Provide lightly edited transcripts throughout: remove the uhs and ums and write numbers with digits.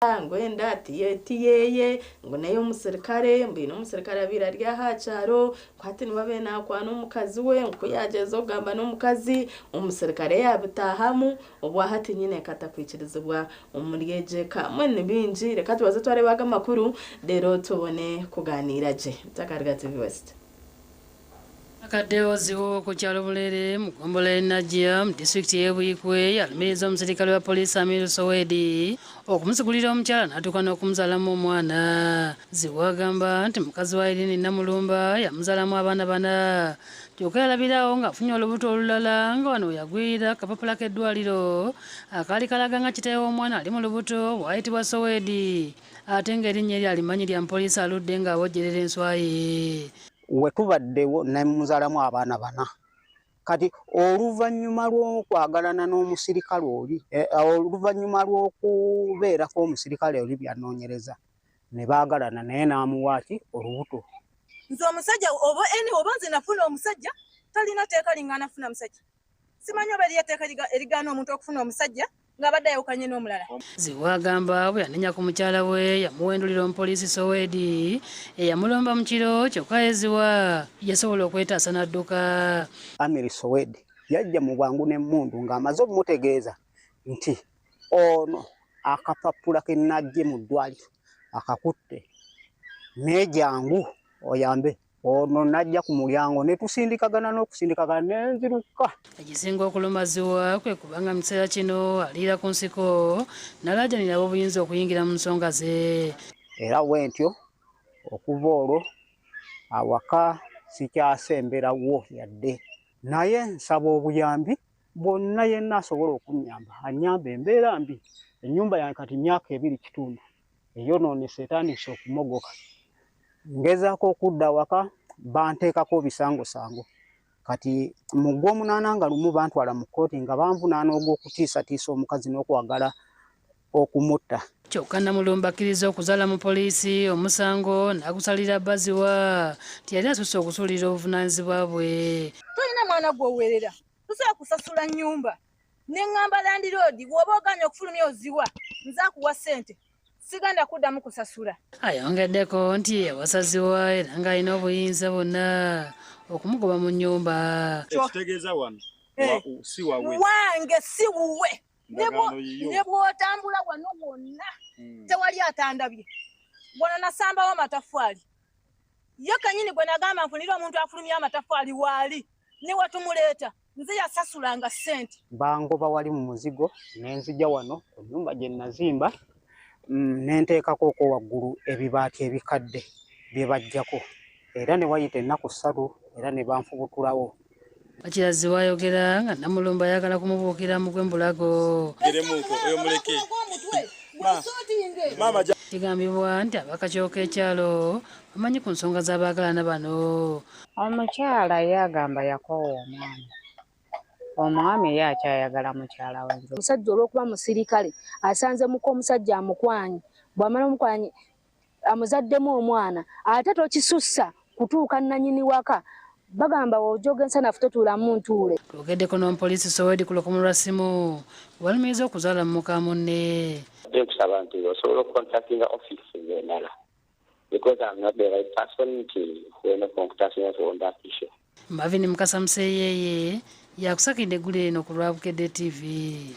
Ngu enda tiyeeye, ngu n'ey'omusirikare, mbwenu omusirikare abaire ari aha kyaro, ngu hati niwe abaire naakwana omukazi we, ngu ku yaagyeza kugamba n'omukazi, omusirikare yaabitaahamu, obwa hati nyineeka atakwikirizibwa omuri egyo eka. Mbwenu ni bingi, reka tubanze twareeba aga amakuru, reero tubone kugaaniira gye. Mutakaruga TV West. Akadde Oziwo ku kyalo Bulere mu ggombolola y'e Najja mu disitulikiti y'e Buikwe yalumiriza omusirikale wa poliisi Amiru Sowedi okumusigulira omukyala n'atuuka n'okumuzaalamu omwana. Ziwa agamba nti mukazi wa Irene Namulumba yamuzaalamu abaana bana kyokka yalabiraawo ng'afunye olubuto olulala nga wano we yagwira akapapula k'eddwaliro akaali kalaga nga kitaawe w'omwana ali mu lubuto bw'ayitibwa Sowedi ate ng'erinnya eryo alimanyi lya mupoliisi aludde ng'abojjerera enswa ye. We tubaddewo ne mmuzaalamu abaana bana. Kati oluvannyuma lw'okwagalana n'omusirikale oli, eh, oluvannyuma lw'okubeerako omusirikale oli by'anoonyereza ne baagalana naye n'amuwa ki olubuto. Nze omusajja oba eni oba nze nafuna omusajja talina teeka lingana funa musajja. Simanyi oba eriyo etteeka erigaana omuntu okufuna omusajja ng'abadde ayawukanye n'omulala. Zziwa agamba bwe yanenya ku mukyala we yamuwendulira omupoliisi Sowedi eyamulumba mu kiro kyokka ye Zziwa yasobola okwetaasa n'adduka. Amiri Sowedi yajja mu bwangu n'emmundu ng'amaze okumutegeeza nti ono akapapula ke naggye mu ddwaliro akakutte naye jangu oyambe. Ono n'ajja ku mulyango ne tusindikagana n'okusindikagana ne nziruka. Ekisinga okuluma Zziwa kwe kuba nga mu kiseera kino aliira ku nsiko n'alaajanira ab'obuyinza okuyingira mu nsonga ze. Era bwentyo okuva olwo awaka sikyasemberawo yadde. Naye nsaba obuyambi bwonna yenna asobola okunnyamba annyambe embeera mbi. Ennyumba yange kati myaka ebiri kitundu eyonoonese etandise okumogoka. Ngezaako okudda awaka banteekako obisangosango. Kati mu Gwomunaana nga lumu bantwala mu kkooti nga banvunaana ogw'okutiisatiisa omukazi n'okwagala okumutta. Kyokka Namulumba akkirizza okuzaala mu poliisi omusango n'agusalira Baziwa nti yali asusse okusuulirira obuvunaanyizibwa bwe. Tolina mwana gw'oweerera, tosobola kusasula nnyumba. Ne ŋŋamba landiroodi bw'oba ogaanye okufulumya oziwa nze akuwa ssente. Sigenda kuddamu kusasula. Ayongeddeko nti yawasaziwa era ng'alina obuyinza bwonna okumugoba mu nnyumba. Ekitegeeza wano eh, si wawe. Wange si wuwe. Ne bw'otambula wano wonna hmm. tewali atandabye. Wano nasambawo amataffaali. Ye kennyini gwe nagamba nfunire omuntu afulumya amataffaali waali ne watumuleeta. Nze yasasulanga ssente. Bangoba wali mu muzigo ne nzija wano ku nnyumba gye nazimba mm, ne nteekako okwo waggulu ebibaati ebikadde bye baggyako era ne wayita ennaku ssatu era ne banfubutulawo. Bakira Zziwa ayogera nga Namulumba ayagala kumubuukira mugwe mu bulago. Geremuuko oyo muleke. Kigambibwa nti ab'akakiiko k'ekyalo bamanyi ku nsonga z'abaagalana bano. Omukyala ye agamba yakoowa omwami, omwami ye akyayagala mukyala we. Omusajja olw'okuba musirikale asanze muka omusajja amukwanye, bw'amala omukwanye amuzaddemu omwana ate tokisussa kutuuka nnanyini waka. Bagamba ojoga ensanafu totuulamu ntuule. Twogeddeko n'omupoliisi Sowedi ku lukomo lwa ssimu gwe balumiriza okuzaala mu muka munne. Nkusaba nti osobola okucontactinga office endala because I'm not the right person nti wena contacting on that issue. Marvin Mukasa Museyeeye yakusakidde eggulire lino ku lwa Bukedde TV.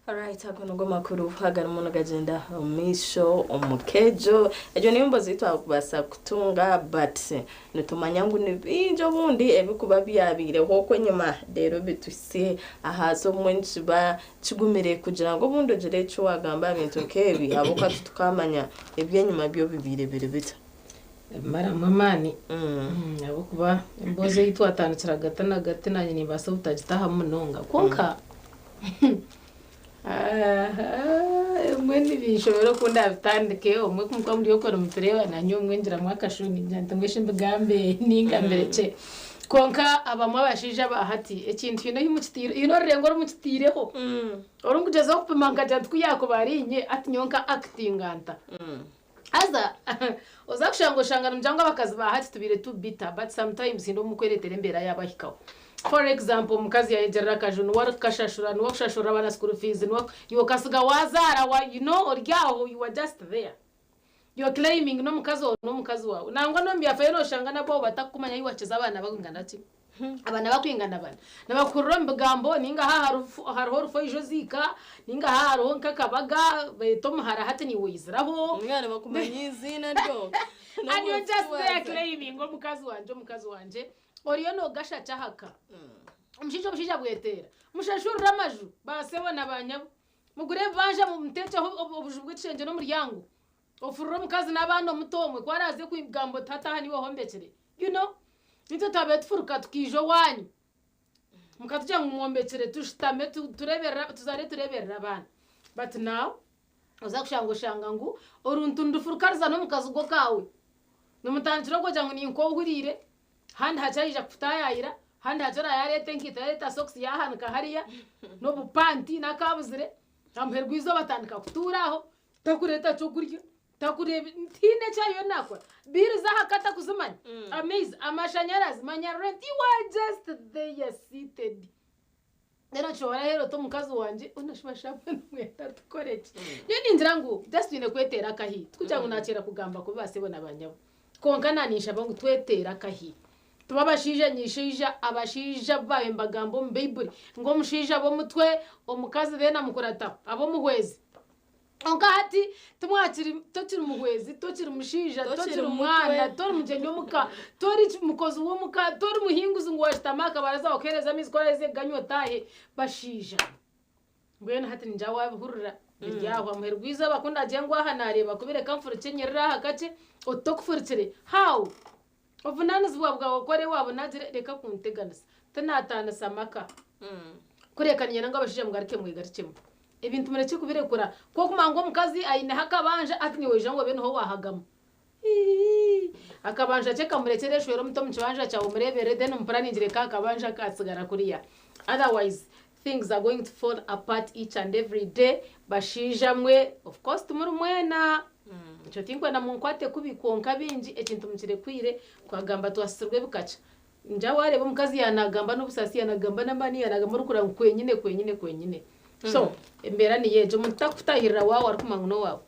Alright, ago nigo makuru agarimu nigagenda omu maisho omu kejo. Egyo niyo mboozi ei twakubaasa kutunga but nitumanya ngu ni bingi obundi ebikuba byabaireho okwo enyima reero bituhitsye ahaasi obumwe nikiba kigumire kugira ngu obundi ogire eki wagamba aha bintu nk'ebi ahabw'okuba titukamanya eby'enyima byo bibaire biri bita. Ebimaramu amaani ahabw'okuba emboozi ei twatandikire hagati na hagati naanye nimbaasa obutagitahamu munonga kwonka ebimwe nibinshobera oku ndabitandike obumwe ku mukuba muri okwo nimutureeba naanye obumwe ngiramu akashoni ngira nti mbwenu shi mbigambe ninga mbirekye kwonka abamwe abashaija aba hati ekintu haine ahu mukitiire haine orurengo oru mukitiireho orikugyezaho kupima nkagira nti ku yaakuba ari inye ati nyowe nka akitinga nta haza oza kushanga oshanga nimugira ngu abakazi ba hati tubaire tu bitter but sometimes haine obu mukwereetera embeera yaabahikaho. For example, omukazi yayegyerera akaju, niwe arikukashashura, niwe arikushashurira abaana school fees, niwe iwe okasiga waazaara, wa, you know, ori aho, you are just there. You're claiming n'omukazi wawe n'omukazi wawe. Nangwa n'omu byafaayo nooshanga nabo batakukumanya ahi wakiza abaana bakwingana ki. Abaana bakwingana bana. Nibakuhurira omu bigambo ninga ha hariho orufu oija oziika, ninga ha hariho nk'akabaga beeta omuhara hati niiwe oiziraho. Ninga nibakumanya eiziina ryonka. And you're just there claiming omukazi wangye, omukazi wangye. Oriyo noogasha ki aha ka? Omushaija obushaija bweteera. Mushashurire amaju ba sebo na ba nyabo. Mugure ebibanja muteekyeho obuju bw'ekishengye n'omuryango. Ofurire omukazi n'abaana omuto omwe ku araaze kugamba oti hati aha niiwe ohombekire. You know? Naitwe twabaire tufuruka tukaija owaanyu mukatugira ngu mwombekire tushutame tureeberere tuzaare tureeberere abaana. But now oza kushanga oshanga ngu oruntu nirufuruka ruza n'omu kazigo kaawe. Nimutandikira okwogira ngu ninkoohuriire, handi hakye aija kukutaayaayira, handi hakye oraabe yareeta enkaito yareeta sokisi yaahanika hariya n'obupanti n'akaabuzire, aha muheru gw'eizooba atandika kutuura aho. Takureeta kyokurya, takureeba, tihaine eki ariyo naakora. Bill z'aha ka takuzimanya, amaizi, amashanyarazi, manya rent, you are just there seated. Then okishobora aheeru oti omukazi wangye hoona shi bashaaha mbwenu nimwenda tukore ki? Nyowe ningira ngu just twine kweteera akahi. Tikugira ngu naakyera kugamba kubi baasebo na baanyabo. Kwonka naninshaba ngu tweteere akahi. Tube abashaija nyishaija, abashaija abu baabaire nibagamba omu Baiburi ngu omushaija abe omutwe, omukazi then amukurataho, abe omuhwezi. Kwonka hati timwakiri, tokiri muhwezi, tokiri mushaija, tokiri mwana, tori mugyenyi omuka, tori mukozi w'omuka, tori muhinguzi ngu waashutama aha kabaraza bakuheereze amaizi ku oraheza kuganywa otaahe. Bashaija mbwenu hati ningira waabihurira biri aho. Aha muheru gw'eizooba ku ndaagiye ngu aha naareeba kubi reka nfurukye nyerere aha kakye, oti tokufurukire. How? Obuvunaanizibwa bwawe okore waabunagire reka kunteganisa. Tinaataanisa maka. Kureka niinyenda ngu abashaija mugaruke mwegarukyemu. Ebintu murekye kubirekura. Ku okumanya ngu omukazi aineho akabanja hati naiwe oija ngu obe niho waahagama. Iihii. Akabanja kye kamurekyere eshwere omuti omu kibanja kyawe omureeberere then omupuraaningire ka kabanja kaatsigara kuriya. Otherwise things are going to fall apart each and every day. Bashaija mwe, of course timuri mwena, ekyo tinkwenda munkwate kubi kwonka baingi ekintu mukirekwire twagamba twasisirwa ebikakya. Ngira waareeba omukazi yaanagamba n'obusaasi, yaanagamba n'amaani, yaanagamba orikureeba ngu kwenyine, kwenyine, kwenyine. So embeera niyo egyo, omuntu takukutaahirira waawe arikumanya ngu n'owaawe.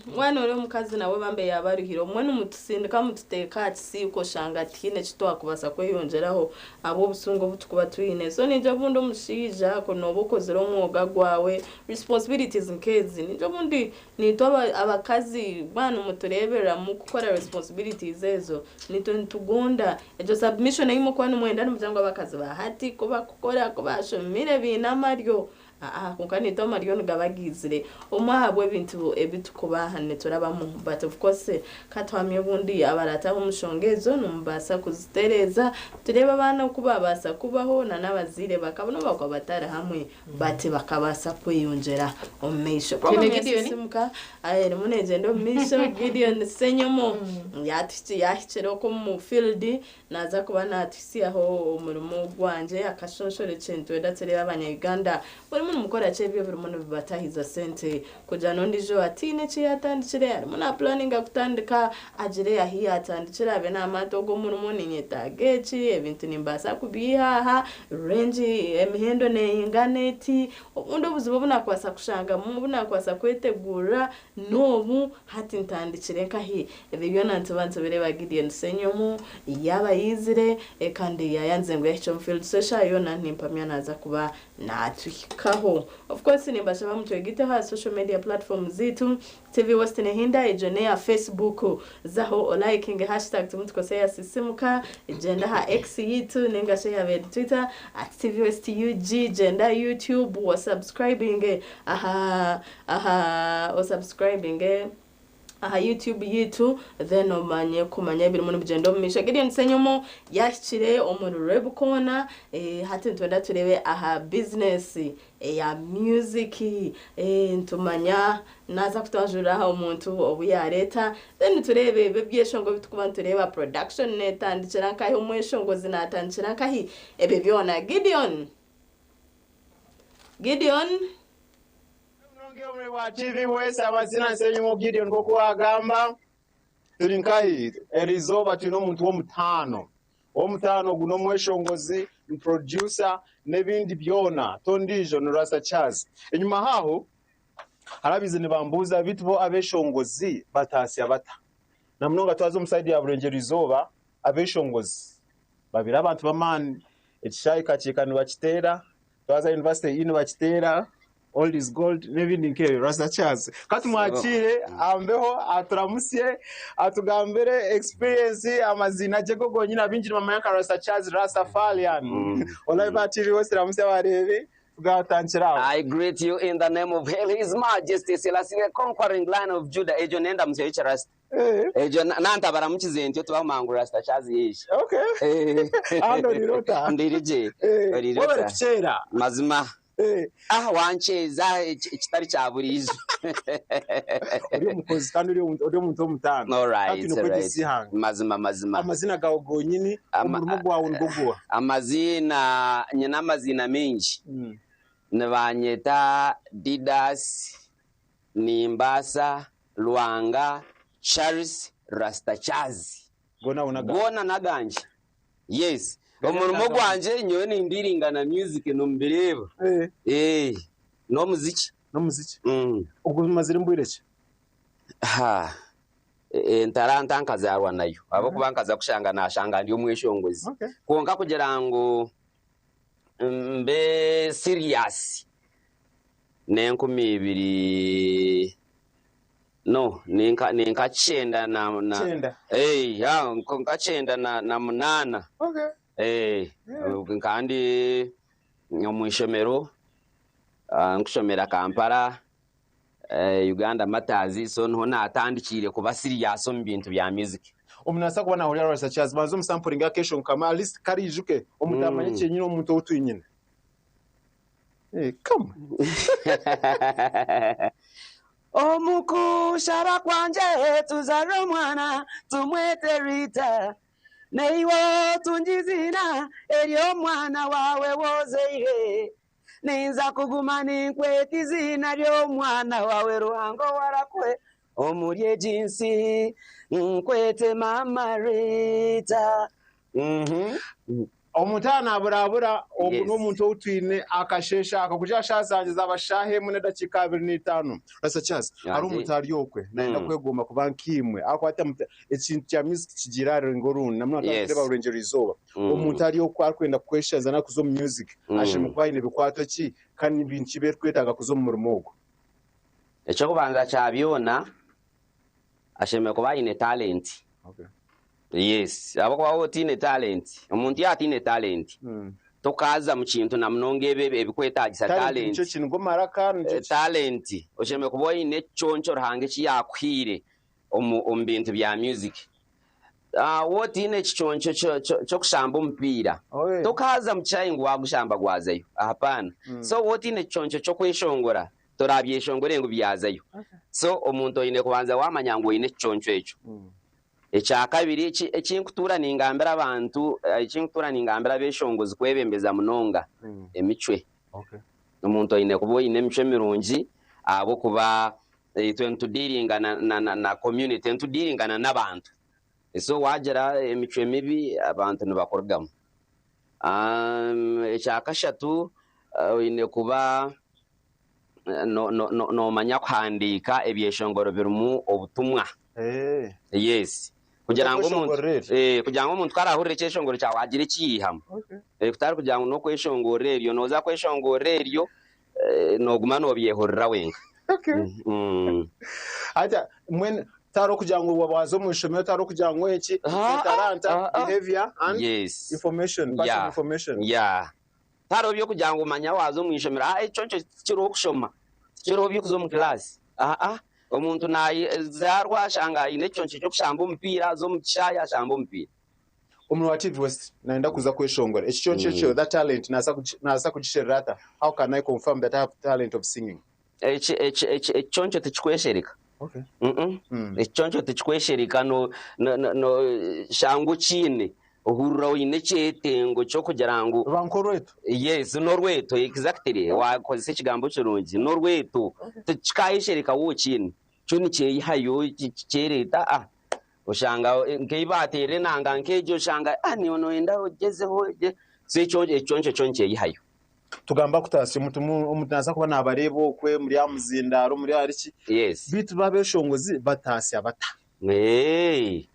Mbwenu ori omukazi nawe bambe yaaba aruhire, obumwe nimutusindika mututeeka aha kisiika oshanga tihaine eki twakubaasa kweyongyeraho ahabw'obusungu obu turikuba twine. So naija obundi omushaija ku nooba okozire omwoga gwawe, responsibilities nk'ezi, naija obundi Naitwe abakazi mwaba nimutureeberera mukukora responsibilities ezo, naitwe nitugonda egyo submission ei murikuba nimwenda nimugira ngu abakazi ba hati ku bakukora, ku bashomire baine amaryo. Aa kwonka naitwe amaryo nigaba gaizire omwe ahabw'ebintu ebi turikuba niturabamu but of course ka tuhamye obundi abarataho omu nshonga ezo nimubaasa kuzitereeza tureebe abaana oku baabaasa kubaho na n'abazaire bakaba n'obu baakuba batari hamwe. But bakabaasa kweyongyera omu maisho. Twine Program ya Gideon. Sisimuka erimu neegyenda omu maisho. Gideon Ssenyomo yahikire okwo omu field naaza kuba naatuhitsyaho omurimo gwangye akashonshorekye nitwenda tureebe abanya Uganda burimu nimukora ki ebyo ebirimu nibibatahiza sente kugira n'ondiijo ataine eki yaatandikire arimu na pulaninga kutandika agire ahu yaatandikira abe naamanya ati ogu omurimo niinyetaaga eki, ebintu nimbaasa kubiiha aha, range emihendo neeyingana eti, obundi obuzibu obu naakubaasa kushangamu, obu naakubaasa kwetegurira n'obu, hati ntandikire nkahi? Ebyo byona nituba nitubireeba Gideon Ssenyomo yaaba yaizire kandi yaayandize ngu yaahikya omu field so eshaaha yoona nimpamya naaza kuba naatuhikaho. Of course nimbashaba mutwegiteho aha social media platforms zaitu, TV West Nehinda egyo neya Facebook, zaho olikinge hashtag Tumutukose ya Sisimuka, gyenda aha X yaitu ningashi eyabaire eri Twitter at TV West UG, gyenda aha YouTube osubscribinge aha aha osubscribinge aha YouTube yaitu then omanye kumanya ebirimu nibigyenda omu maisho. Gideon Ssenyomo yahikire omuri Rwebikoona hati nitwenda tureebe aha business eya music nitumanya naaza kutwanjurira aha omuntu obu yareeta then tureebe ebi ebyeshongo ebi turikuba nitureeba production netandikira nkahi, omweshongozi natandikira nkahi ebyo byona. Gideon! Gideon! Omurungi omuri wa TV West amazina Nsenyumo Gideon nk'oku waagamba. Turi nkahi? Eriizooba twine omuntu w'omutaano. Ow'omutaano ogu n'omweshongozi, ni producer n'ebindi byona t'ondiijo ni Rasta Charles. Enyima haaho hariho abaizi nibambuuza beitu bo abeshongozi bataasya bata? Na munonga twaza omu sayidi ya Burengyerwa Izooba abeshongozi babaire abantu b'amaani, ekishaayi Kakyeka nibakiteera, twaza University E nibakiteera, Old is gold n'ebindi nk'ebyo. Rasta Charles ka tumwakiire ambeho aturamutsye atugambire experience amaziina gye go gonyine abaingi nibamanya nka Rasta Charles Rastafarian. Olabe ba TV West ramutsya abareebi tugatandikira aho. I greet you in the name of Hail His Majesty Selassie the Conquering Lion of Judah. Egyo n'endamutsyo y'ekirasta. Egyo nantabaramukize ntyo tubamanya ngu Rasta Charles yaija. Okay. Hanu oriire ota? Ndiire gye. Oriire Webare ota? kukyera. Mazima. Ah wankyeeza ekitari kya buriijo. Ori omukozi kandi ori ori omuntu w'omutaano. Alright, Kandi twine alright. kwegyesa eihanga. Mazima mazima. Amazina gaawe gonyini, omurimo gwawe nigwo guha? Amaziina, nyine amaziina maingi. Nibanyeta Didas Nimbaasa Lwanga Charles Rasta Charles. Goona n'agangye. Yes. Omurimo gwangye nyowe nindiringa na music nomubireeba. Eh. N'omuziki. N'omuziki. Ogwo omazire mbwire ki? Ha. Entaranta nkazaarwa nayo ahabw'okuba nkaza kushanga nashanga ndi omweshongozi. Kwonka kugira ngu mbe serious n'enkumi ibiri no ninka ninka kyenda na na Kyenda. Eh, ya nka 98. Okay. Eh, nkaba ndi omu ishomero nkushomera Kampala Uganda Martyrs, so niho natandikiire kuba serious omu bintu bya music. Omuntu naabaasa kuba naahurira Rasta Charles, banza omusampuringe akeshongo kamwe at least kariijuke, omuntu amanye kyenyine omuntu ou twinyine. Eh, come. Omu kushaba kwangye tuzaare omwana tumwete Rita, naiwe otungye eiziina ery'omwana waawe wozaire. Ninza kuguma ninkweta eiziina ry'omwana waawe Ruhanga owarakuhe omuri egi nsi, nkwete Mama Rita. Omuntu aha naaburabura, ogu Yes. n'omuntu ou twine akasheeshe aka kugira shaaha zangye zaaba shaaha emwe n'edakiika 25. Rasta Charles, hariho Yanze. omuntu ari okwe nayenda kwegomba kuba nkaimwe ahakuba ati ekintu kya music kigiire aha rurengo orundi na munonga Yes. twakureeba Rurengyerwa Izooba. Omuntu ari okwe arikwenda kweshaza nari kuza omu music ashemereire kuba aine bikwato ki kandi ni bintu ki ebi arikwetaaga kuza omu murimo ogwo? Eky'okubanza kya byona, ashemereire kuba aine talent. Okay. Yes, ahabw'okuba waaba otaine talent, omuntu yaaba ataine talent, tokaaza mu kintu na munonga ebi ebikwetaagisa Talent talent. nikyo ki? Nigo maraka? Nikyo ki? Talent, oshemereire kuba oine ekiconco Ruhanga eki yaakuhaire omu omu bintu bya music. Waaba otaine ekiconco ky'okushamba omupiira, tokaaza mu kishaayi ngu waagushamba gwazayo. Ahapaana. So waaba otaine ekiconco ky'okweshongora, torabyeshongore ngu byazayo. So omuntu oine kubanza waamanya ngu oine ekiconco ekyo. Ekyakabiri, eki nkutuura ningambira abantu, eki nkutuura ningambira abeshongozi kwebembeza munonga, emicwe. Omuntu oine kuba oine emicwe mirungi ahabw'okuba itwe nitudiiringa na community, nitudiiringana n'abantu. So waagira emicwe mibi abantu nibakurugamu. Ekyakashatu, oine kuba noomanya kuhandiika ebyeshongoro birimu obutumwa. Yes. Kugira ngu omuntu kugira ngu omuntu ku araahurire ekyeshongoro kyawe agire eki yaihamu. Kutari kugira ngu n'okweshongorera eryo, nooza kweshongorera eryo nooguma noobyehurira wenka. Hati mbwenu tihariho kugira ngu waaza omu ishomero, tihariho kugira ngu eki, etalanta, behavior and information, personal information. Yeah. Tihariho by'okugira ngu manya waaza omu ishomero, aa ekyo kyo tikiriho kushoma, tikiriho by'okuza omu kilaasi. Aa, omuntu naazaarwa ashanga aine ekiconco ky'okushamba omupiira, aza omu kishaayi ashamba omupiira. Omuntu wa TV West nayenda kuza kweshongora, ekiconco ekyo, that talent, naabaasa kugisherura ata? How can I confirm that I have talent of singing? Eki, eki, eki, ekiconco tikikweshereka. Okay. Ekiconco tikikweshereka, no, no, no, no, shanga okiine, ohurira oine ekyetengo ky'okugira ngu. Ruba nk'orweto. Yes, n'orweto, exactly, waakozesa ekigambo kirungi, n'orweto. Tikikaayeshereka waaba okiine, kyo nikyeyihayo kyereeta, ah, oshanga nk'ei baateera enanga nk'egyo oshanga ah, nooyenda ogyezeho. So ekyo ekiconco kyo nikyeyihayo. Tugamba kutaasya omuntu omuntu naaza kuba naabareeba okwe muri aha muzindaaro muri ahari ki. Yes. Beitu bo abeeshongozi bataasya bata? Eeh.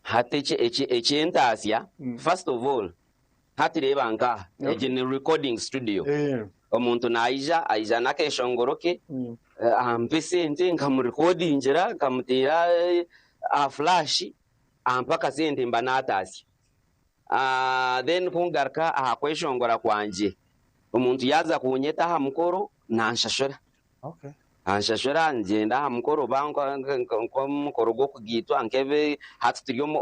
Hati eki eki eky'entaasya first of all hati reeba nk'aha egi ni recording studio. Omuntu naija aija n'akeeshongoro ke ampa esente nkamurikodingira nkamuteera aha flash ampa akasente mba naataasya. Then ku ngaruka aha kweshongora kwangye, omuntu yaaza kunyeta aha mukoro nanshashura. Anshashura ngyenda aha mukoro oba nk'omukoro gw'okugaitwa nk'ebi hati turi omu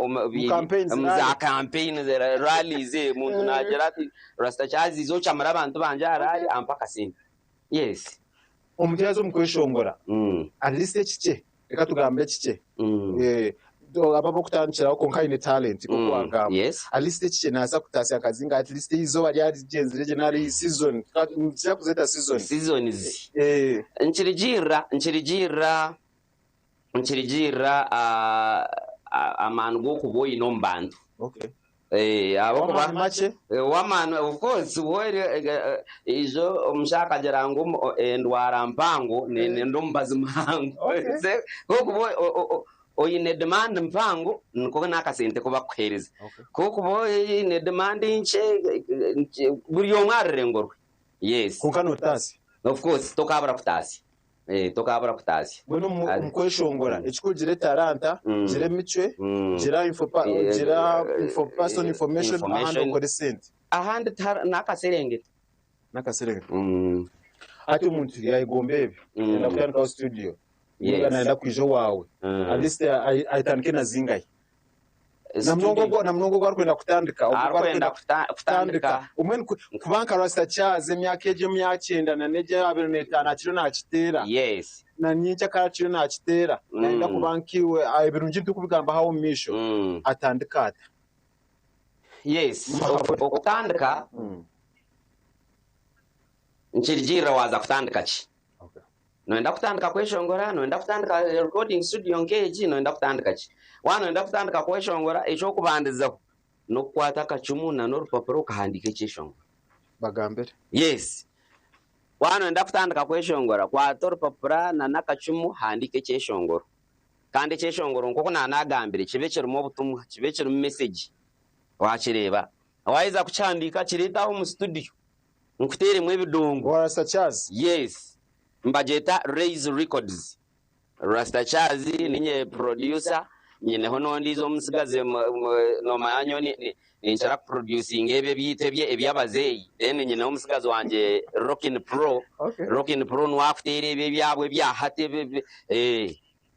za campaigns rallies omuntu naagira ati Rasta Charles iza ocamure abantu bangye aha rally ampe akasente. Yes. Omuntu yaaza omu kweshongora at least ekikye Reka tugambe ekikye. Abo ab'okutandikiraho kwonka aine talent nk'oku wagamba. At least ekikye naaza kutaasya nka zingahi at least eizooba ryarigyenzire gye nari season nikira kuzeeta season. Seasons. Nikirigiirira nikirigiirira nikirigiirira amaani g'okuba oine omu bantu. Ahabw'okuba Ow'amaani makye. Ow'amaani of course ijo omushaho akagira ngu endwara mpango nenda omubazi muhango. Ku orikuba oine demand mpango nikwo n'akasente ku bakukuheereza. Ku orikuba oine demand nkye buri omwe aha rurengo rwe. Yes. Kwonka nootaasya. Of course tokaabura kutaasya. Tokaabura kutaasya. Mbwenu omu kweshongora ekikuru gira etaranta, gira emicwe, gira gira personal information ahandi okore esente. Ahandi n'akaserengeta. N'akaserengeta. Hati omuntu yayegomba ebyo, nayenda kutandikaho studio, ninga nayenda kwija owaawe, at least ayetandike na zingahi? Namunonga ogwo namunonga ogwo arikwenda kutandika ogwo ogwo Arikwenda arikwenda kutandika. kutandika omwenu ku- kuba nka Rasta Charles emyaka egyo emyakyenda na n'egyo abiri n'etaano akiriyo naakiteera Yes. na nyenkya akiriyo naakiteera nayenda kuba nkaiwe ah, ebirungi nitukubigambaho aho omu maisho atandike ata? Yes. Okutandika nikirigiirira waaza kutandika ki. Noyenda kutandika kweshongora? Noyenda kutandika recording studio nk'egi? Noyenda kutandika ki? Waaba noyenda kutandika kweshongora, eky'okubandizaho n'okukwata akacumu n'orupapura okahandiika ekyeshongoro. Bagambire. Yes. Waaba noyenda kutandika kweshongora, kwata orupapura n'akacumu handiika ekyeshongoro. Kandi ekyeshongoro nk'oku naanagambire kibe kirimu obutumwa, kibe kirimu message. Waakireeba? Waaheza kukihandiika kireete aho omu studio. Nkuteeremu ebidongo. Wa Rasta Charles? Yes. Nibagyeta Raise Records. Rasta Charles ninye producer, nyineho n'ondiijo omutsigazi noomanya nyowe ninkira kuproducinga ebi ebyaitu eby'abazeeyi then nyineho omutsigazi wangye Rockin Pro, Rockin Pro niwe akuteera ebi ebyabo ebya hati ebi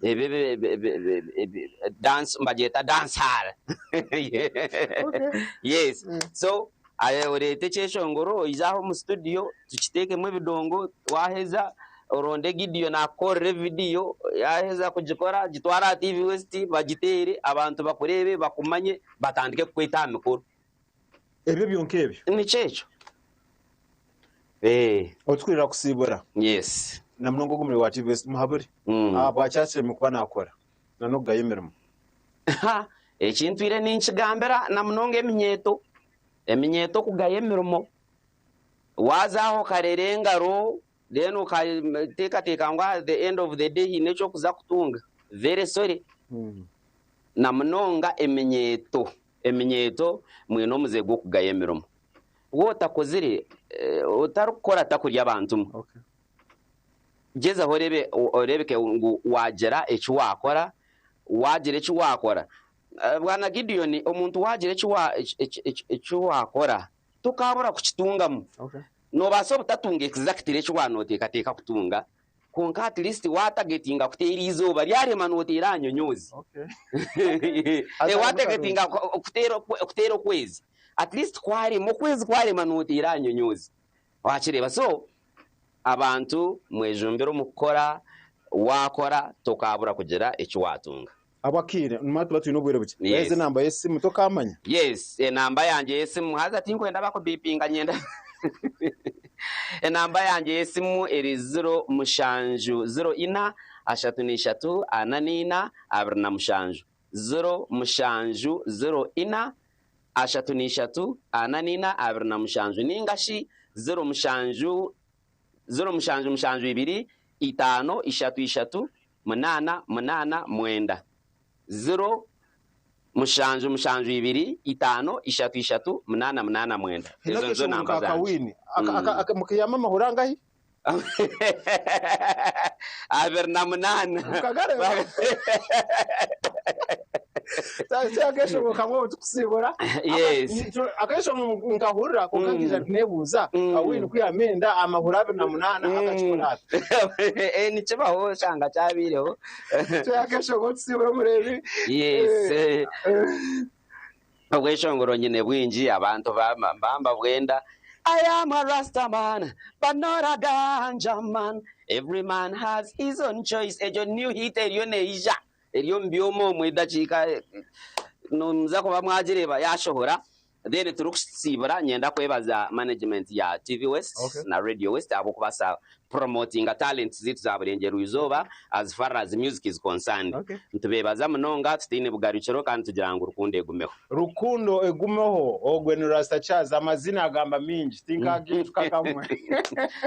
ebi dance nibagyeta dance hall yes so oreete ekyeshongoro oije aha omu studio tukiteekemu ebidongo waheza oronde Gideon akukorere vidiyo yaheza kugikora agitware aha TV West bagiteere abantu bakureebe bakumanye batandike kukweta aha mikoro. Ebyo byonka ebyo? Nikyo ekyo. Otukurira kusiibura. Yes. Na munonga ogu omuri wa TV West muhabure ahabwaki akiremire kuba nakora na n'okugaya emirimo. Eki ntwire ninkigambira na munonga eminyeeto. Eminyeeto okugaya emirimo. Waaza aho okarera engaro then okateekateeka ngu at the end of the day haine eki orikuza kutunga, very sorry. Na munonga eminyeeto. Eminyeeto mwine omuze gw'okugaya emirimo. Waaba otakozire, otarikukora takurya abantu mwe. Gyezaho oreebe oreebeke ngu waagira eki waakora, waagira eki waakora. Bwana Gideon, omuntu waagira eki wa eki waakora, tokaabura kukitungamu. Noobaasa obutatunga exactly eki waaba nooteekateeka kutunga, Kwonka at least waatagetinga kuteera eizooba ryarema nooteera aha nyonyoozi. Waatagetinga kuteera okwezi, at least kwarema, okwezi kwarema nooteera aha nyonyoozi. Waakireeba? So abantu mwejumbire omu kukora, waakora tokaabura kugira eki waatunga. Ahabw'akaire, nimanya tuba twine obwire bukye. Yes. Baheereze enamba y'esimu tokaamanya. Yes, enamba yangye y'esimu haza tinkwenda bakubipinga nyenda enamba yangye y'esimu eri 07 04 34 44 27 07 04. 33 44 27 ninga shi 07 0772 5 3 3 8 8 9 0 7 7 2 5 3 3 8 8 9. Ezo nizo namba zangye. Kawini mukiyama amahuri angahi? 28. Mukagareba akeshoboka ngu tukusibura. Yes. Akeshoboka nkahurira konka nkija nebuuza Kawini kuyamenda amahuri 28 akakikora ati? Nikibaho shanga kyabireho. Akeshoboka tusibura omurebi. Yes. Obweshongoro nyine bwingi abantu bamba bwenda. I am a Rasta man, but not a ganja man. Every man has his own choice. Ejo new hit eriyo neija. Eriyo mbyomo omu edakiika nomuza kuba mwagireba yashohora. Then turukusibura nyenda kwebaza management ya TV West na Radio West abokubasa promoting talents zitu za Burengyerwa izooba as far as music is concerned. Nitubebaza munonga, tutiine bugarukiro kandi tugira ngu rukundo egumeho. Rukundo egumeho. Ogwe ni Rasta Charles, amazina agamba mingi tinkagifuka kamwe.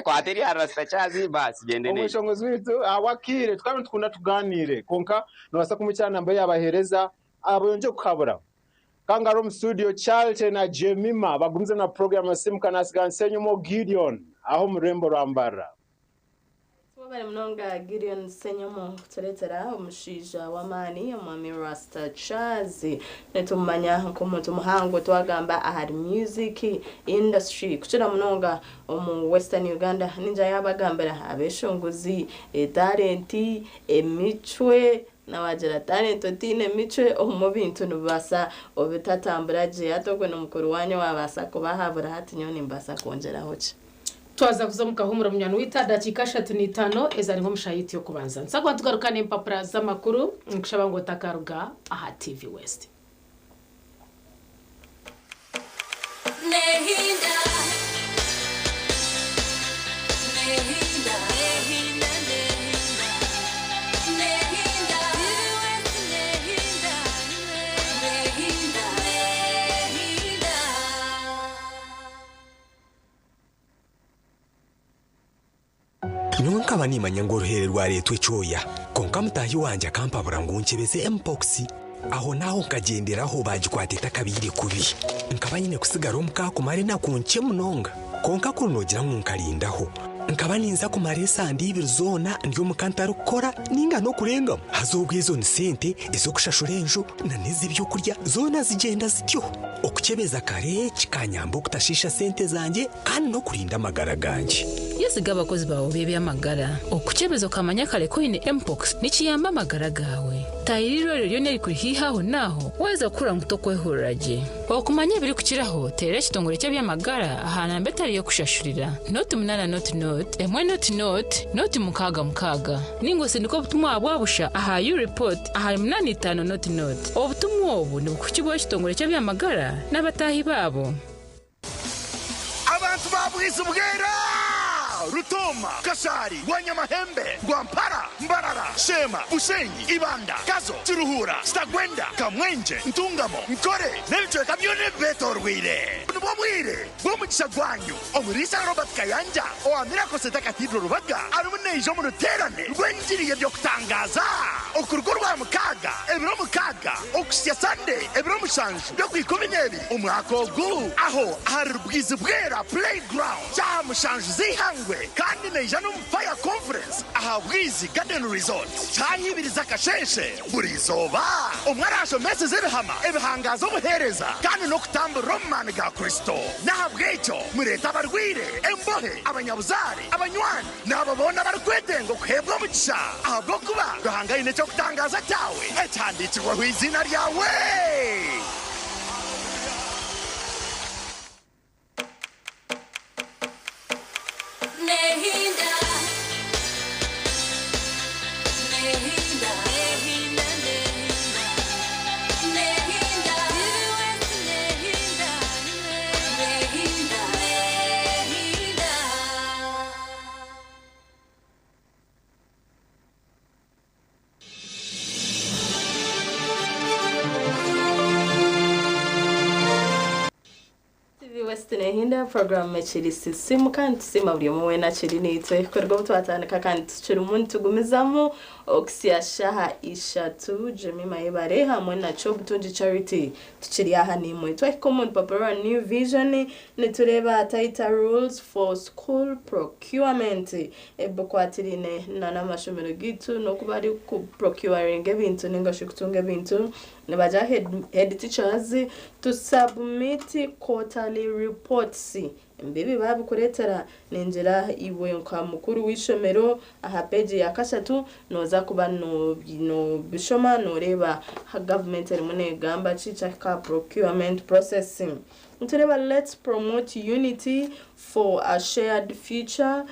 Kwata erya Rasta Charles basi gende neza. Omushongozi witu awakire tukaba nitukunda tuganire konka nobasa kumukyana namba yabahereza abayonje kukabura. Kangaro mu studio Charles na Jemima bagumize na program ya Simuka na Nsenyomo Gideon aho murembo rwambara. Bari munonga Gideon Senyomo kuturetera omushaija w'amaani omwami Rasta Charles. Nitumanya nk'omuntu muhango twagamba ahari music industry kukira munonga omu Western Uganda. Ninja yabagambira abeshongozi talenti emicwe nawagira talent otine emicwe omu bintu nibasa obitatambura gye. Atogwe n'omukuru wanyu wabasa kubahabura hati nyowe nimbasa kwongyeraho ki. Twaza kuza mukahumura munyanu wita dakika 35 ezari nko mushayiti yo kubanza. Nsagwa tugaruka n'empapura z'amakuru nkushaba ngo takaruga aha TV West. Nehinda Nehinda Nehinda Nehinda Nehinda Nehinda Nehinda. Nyowe nkaba nimanya ngu oruhere rwareetwa ekyoya konka mutahi wanje akampabura ngu nkyebeze mpox. Aho naho nkagyenderaho bagikwata etakabiire kubi. Nkaba nyine kusigara omuka kumara enaku nkye munonga konka kuri nogira ngu nkarindaho nkaba ninza kumara esande ibiri zoona ndi omuka ntarikukora ninga n'okurengamu. Haza obwo ezo ni sente ez'okushashura enju na n'ez'ebyokurya zoona zigyenda zityo. Okukyebeza kare kikanyamba okutashiisha sente zangye kandi n'okurinda amagara gangye. Yesiga abakozi bawe b'ebyamagara. Okukyebeza okamanya kare ko oine mpox nikiyamba amagara gawe. Tayiriro eryo ryona erikuri haihi aho naaho waza kukura ngu tokwehurira gye. Okumanya ebirikukiraho teera ekitongore ky'ebyamagara aha namba etari y'okushashurira 08 00 1 00 0 66 ninga osindika obutumwa bwabusha aha U-report aha 85 00. Obutumwa obu nibukuhikibwaho ekitongore ky'ebyamagara n'abatahi baabo. Abantu babwiza ubwera Rutoma, Kashari, Rwanyamahembe, Rwampara, Mbarara, Shema, Bushenyi, Ibanda, Kazo, Kiruhura, Sitagwenda, Kamwenje, Ntungamo, Nkore n'ebicweka byona ebibetorwire. Nibwo bwire bw'omugisha gwanyu. Omuriisa Robert Kayanja owa Miracle Center Cathedral Rubaga arimu neija omu ruteerane rw'enjiri y'ebyokutangaza. Okuruga orwa 6 ebiro 6 okuhitsya Sunday ebiro 7 by'okwa 12 omwaka ogu aho ahari Rubwizi Bwera Playground kyaha 7 z'eihangwe. Kandi neija n'omu Fire Conference aha Bwizi Garden Resort kyahibiriza akasheshe buri izooba. Omwe arashomeseza ebihama ebihangaza obuheereza kandi n'okutamburira omu maani ga Kristo. N'ahabw'ekyo mureete abarwaire, embohe, abanyabuzaare, abanywani n'abo boona abarikwetenga okuheebwa omugisha ahabw'okuba Ruhanga aine eky'okutangaza kyawe ekihandiikirweho eiziina ryawe. Nehinda Nehinda Nehinda Nehinda Nehinda Nehinda Nehinda. Gajenda program ekiri sisimu kandi tusiima buri omwe weena akiri naitwe kuruga obu twatandika kandi tukirimu nitugumizamu okuhitsya shaaha ishatu. Jemima Yebare hamwe na Kyobutungi Charity tukiri aha naimwe. Twahika omu rupapura rwa New Vision nitureeba Tighter Rules for School Procurement ebikwatiraine n'amashomero gaitu n'oku bari ku procuringa ebintu ninga shi kutunga ebintu. Nibagira head, head teachers to submit quarterly reports. Mbibi babikureetera ningira iwe nka mukuru w'eishomero aha peegi ya kashatu nooza kuba nobishoma noreeba gavumenti erimu negamba ki kyahika procurement process. Nitureeba let's promote unity for a shared future.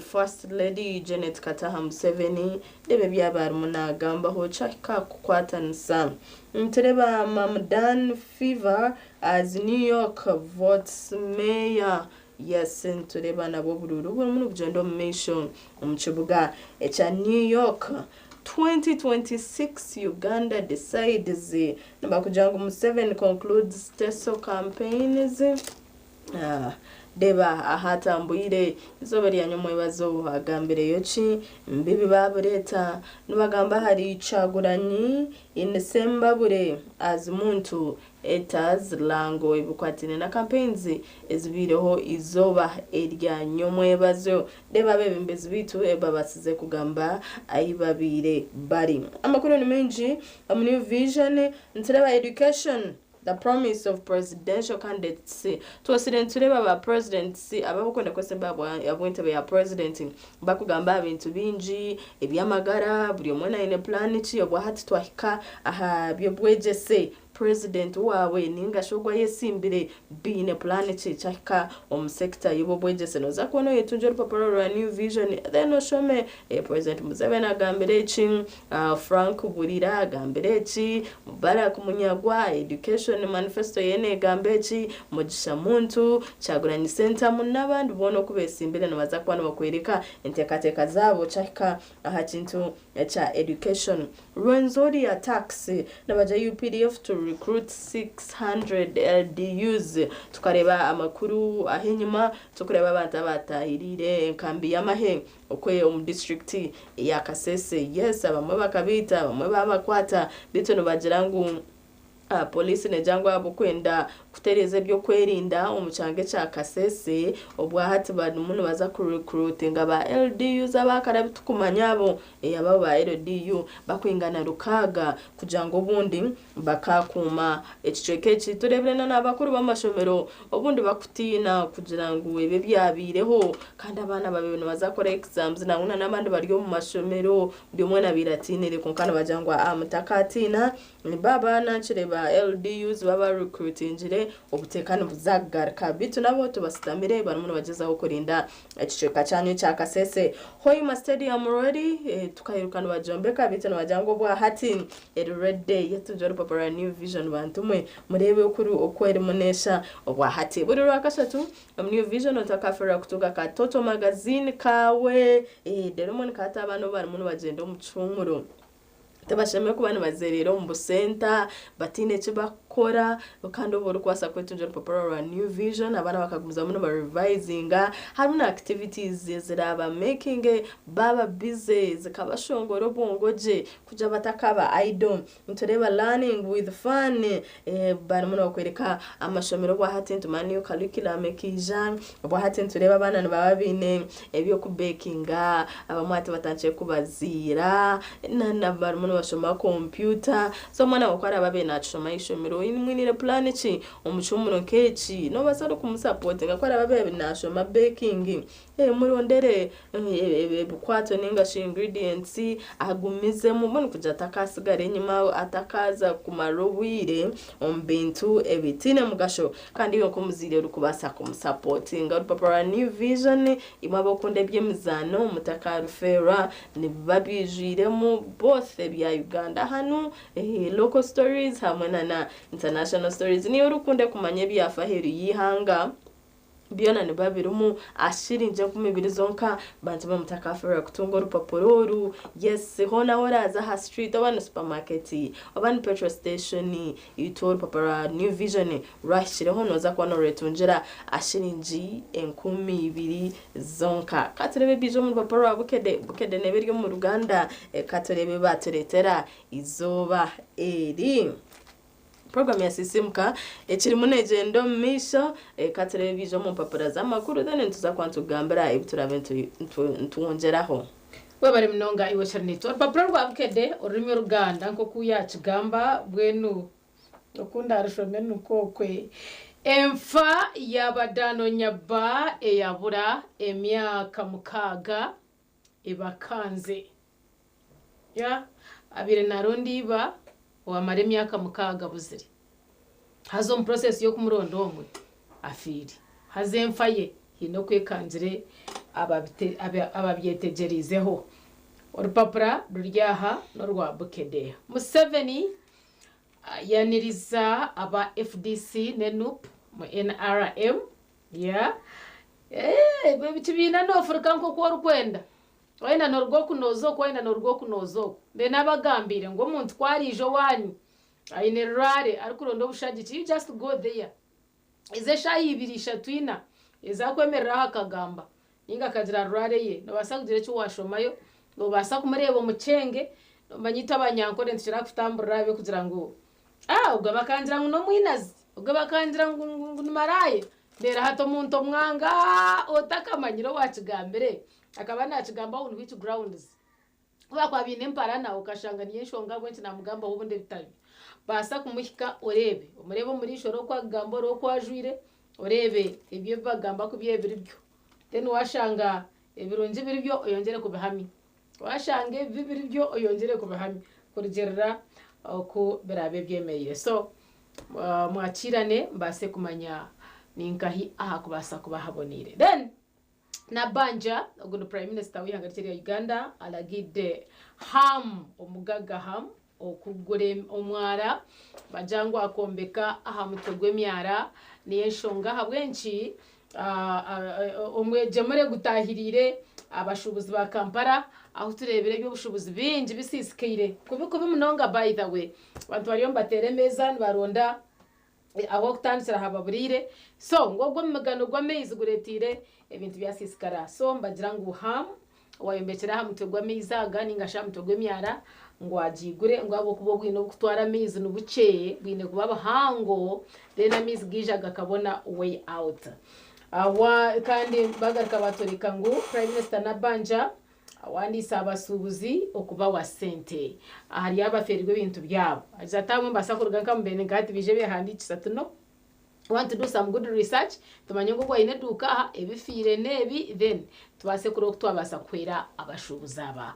First Lady Janet Kataha Museveni reeba ebi yaaba arimu naagambaho kyahika kukwatanisa. Nitureeba Mamdan fever as New York votes mayor. Yes, nitureeba nabwo oburuuru burimu nibugyenda omu maisho omu kibuga ekya New York. 2026 Uganda decides nibakugira ngu Museveni concludes Teso campaigns. Ah, reeba ahatambwire izooba rya nyomwebazo agambireyo ki mbibi babureeta nibagamba hari Kyagulanyi in Sembabule as Muntu enters Lango ebikwatiraine na campaigns ezibaireho izooba erya nyomwebazo. Reeba abeebembezi baitu ebabasize kugamba ahi babaire bari. Amakuru ni maingi omu New Vision nitureeba education the promise of presidential candidates. Twosire nitureeba ba presidents abakwenda kwesemba ahabw'entebe ya president bakugamba aha bintu bingi eby'amagara buri omwe aine plan ki obwa hati twahika aha by'obwegyese president waawe ninga shi ogwo ayesimbire biine plan ki kyahika omu sector y'obwegyese. Noza kubona oyetungira orupapuro rwa New Vision then oshome President Museveni agambire eki, Frank Burira agambire eki, Mubarak Munyagwa education manifesto ye negamba eki, Mugisha Muntu, Kyagulanyi Ssentamu n'abandi boona oku besimbire nibaza kuba nibakwereka enteekateeka zaabo kyahika aha kintu ekya education. Rwenzori attacks nibagira UPDF to recruit 600 LDUs. Tukareeba amakuru ah'enyima tukureeba abantu abatahiriire enkambi y'amahe okwe omu disitulikiti ya Kasese. Yes, abamwe bakabiita, abamwe babakwata, beitu nibagira ngu poliisi negira ngu ahabw'okwenda kutereeza ebyokwerinda omu kyanga ekya Kasese obwa hati barimu nibaza kurecruitinga ba LDUs abakare abu tukumanya abo abo ba LDU bakwingana 600 kugira ngu obundi bakakuuma ekicweka eki. Tureebire na n'abakuru b'amashomero obundi bakutiina kugira ngu ebi ebyabaireho kandi abaana babaire nibaza kukora exams nangwa n'abandi bari omu mashomero buri omwe abaire atiinire kwonka nibagira ngu mutakatiina baaba nkire ba LDUs baba recruitingire obuteeka nibuza kugaruka beitu nabo tubasitamire barimu nibagyezaho kurinda ekicweka kyanyu ekya Kasese. Hoima Stadium ready, tukayiruka nibagyombeka beitu nibagira ngu obwa hati eri ready. Yetungira orupapuro rwa New Vision bantu mwe mureebe oku erimu neesha obwa hati. Buri rwakashatu omu New Vision otakafeerwa kutunga ka Toto magazine kaawe reero mbwenu kahati abaana obu barimu nibagyenda omu kihumuro tibashemereire kuba nibazerera omu busenta bataine eki bakukora kandi obu orikubaasa kwetungira orupapuro rwa New Vision abaana bakagumizamu nibarevisinga harimu na activities eziraba making baba busy zikabashongora obwongo gye kugira batakaba idle. Nitureeba learning with fun, barimu nibakwereka amashomero obwa hati nitumanya new curriculum ekaija obwa hati nitureeba abaana nibaba baine ebyokubekinga abamwe hati batandikire kubaziira na barimu nibashoma kompyuta. So omwana wawe ku araba abaire nakishoma ah'ishomero mwiniire plan ki omu kihumuro nk'eki nobaasa n'okumusupportinga ku araba abaire nashoma baking murondere ebikwato ninga shi ingredients agumizemu mbwenu kugira atakasigara enyima atakaza kumara obwire omu bintu ebitiine mugasho kandi iwe nk'omuzaire orikubaasa kumusupportinga. Orupapuro rwa New Vision imwe abakunda eby'emizaano mutakarufeerwa nibiba bijwiremu both ebya Uganda hanu local stories hamwe na international stories. Niyo orikunda kumanya ebyafa aheeru y'eihanga. Byona nibiba birimu aha shiringi 2000 zonka. Bantu mwe mutakaferwa kutunga orupapura oru. Yes, hoona ahu oraaze aha street oba ni supermarket oba ni petrol station, itwe orupapura rwa New Vision rwahikireho nooza kuba noorwetungira aha shiringi 2000 zonka. Ka tureebe ebiija omu rupapura rwa Bukede. Bukede neeba eri omu Ruganda. Ka tureebe ebi baatureetera eizooba eri. Puroguramu ya Sisiimuka ekirimu neegyenda omu maisho. Ka tureebe ebiija omu mpapura z'amakuru then nituza kuba nitukugambira ebi turaabe nitwongyeraho. Webare munonga iwe Sharnette. Orupapura rwa Bukedde orurimi Oruganda nk'oku yaakigamba mbwenu oku ndaarushome nikwo okwe. Enfa ya Badano Nyabba eyabura emyaka mukaaga ebakanze. Ya, abaire naronda iba owamara emyaka mukaaga abuzire. Haza omu process y'okumuronda omwe afiire. Haza enfa ye haine oku ekangire ababyetegyereizeho. Orupapura ruri aha n'orwa Bukedde. Museveni Ayaniriza aba FDC ne nup mu nrm yeah eeh ekibiina nofurika nkoku orikwenda wayenda noruga oku noza oku wayenda noruga oku noza oku mbwenu nabagambiire ngu omuntu ku ariija owanyu aine rurare arikuronda obushagiki you just go there Ezo eshaaha ibiri, ishatu, ina ezi akwemerera aho akagamba ninga akagira rurara eye, nobaasa kugira eki waashomayo, nobaasa kumureeba omu kyenge, nomanya itwe abanyankore nitukira kutamburira aha by'okugira ngu ah ogwe bakangira ngu n'omwinazi, ogwe bakangira ngu ngu ni maraaya, reero hati omuntu omwanga otakamanyire owaakigambire akaba naakigamba on which grounds? Ku baakuba baine emparana okashanga niyo enshonga ahabw'enki naamugambaho obundi ebitari byo. Baasa kumuhika oreebe, omureebe omu riisho oreebe oku akugamba, oreebe oku ajwaire, oreebe ebyo ebi bagamba ku biri biri byo. Then waashanga ebirungi biri byo oyongyere kubihamya. Waashanga ebibi biri byo oyongyere kubihamya kurugiirira oku biraabe byemereire. So mwakiirane mubaase kumanya ni nkahi ahakubaasa kuba haboneire. Then Nabbanja, ogu ni Prime Minister w'eihanga rikye rya Uganda aragidde Ham, omugagga Ham okugura omwara bagira ngu akombeka aha mutwe gw'emyara niyo enshonga ahabw'enki omwegyemure gutahiriire abashuubuzi ba Kampala ahu tureebire eby'obushuubuzi bingi bisiisikaire kubi kubi munonga by the way abantu bariyo nibateera emeeza nibaronda Ah'okutandikira hababuriire. So ngu ogwo mumigano gw'amaizi gureteire ebintu byasiisikara. So nibagira ngu Ham owayombekire aha mutwe gw'amaizi aga ninga shi aha mutwe gw'emyara ngu agiigure ngu ahabw'okuba obwine obukutwara amaizi nibukye bwine kuba buhango then amaizi gaija gakabona way out. Kandi bagaruka batworeka ngu Prime Minister Nabbanja Awandiise abasuubuzi okubawa sente ahari abaferirwe ebintu byabo. Agize ati abamwe nibabaasa kuruga nka mubende nka hati baije behandiikisa ati no we want to do some good research tumanye ngu ogu aine eduuka aha ebifiire n'ebi then tubaase kureba oku twabaasa kuhwera abashuubuzi aba.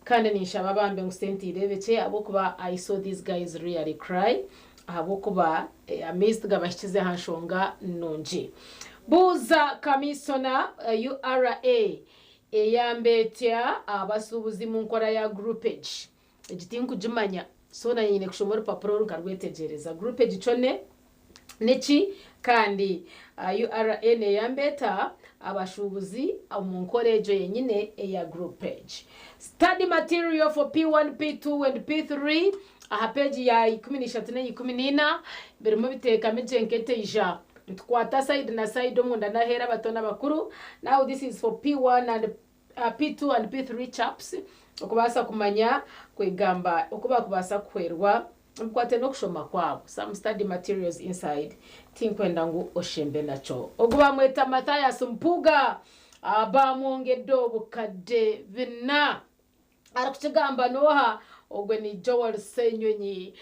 Kandi ninshaba bambi ngu sente ireebekye ahabw'okuba I saw these guys really cry ahabw'okuba amaizi tigabahikize aha nshonga nungi. Buuza Kamisona URA Eyamba etya abasuubuzi mu nkora ya groupage? Egi tinkugimanya, so nanye nyine kushoma orupapura oru nkarwetegyereza. Groupage kyo ne niki? Kandi URA neyamba eta abashuubuzi omu nkora egyo yenyine eya groupage? Study material for P1, P2 and P3 aha peegi ya 13 n'eya 14 birimu biteekami gye nk'eteija. Nitukwata side na side omunda n'aheeru abato n'abakuru. Now this is for P1 and P2 and P3 chaps okubaasa kumanya kwegamba oku bakubaasa kuhwerwa omubikwate n'okushoma kwabo. Some study materials inside. Tinkwenda ngu oshembe nakyo. Ogu bamweta Mathias Mpuuga bamwongedde obukadde bina. Arikukigamba n'oha? Ogwe ni Joel Ssenyonyi.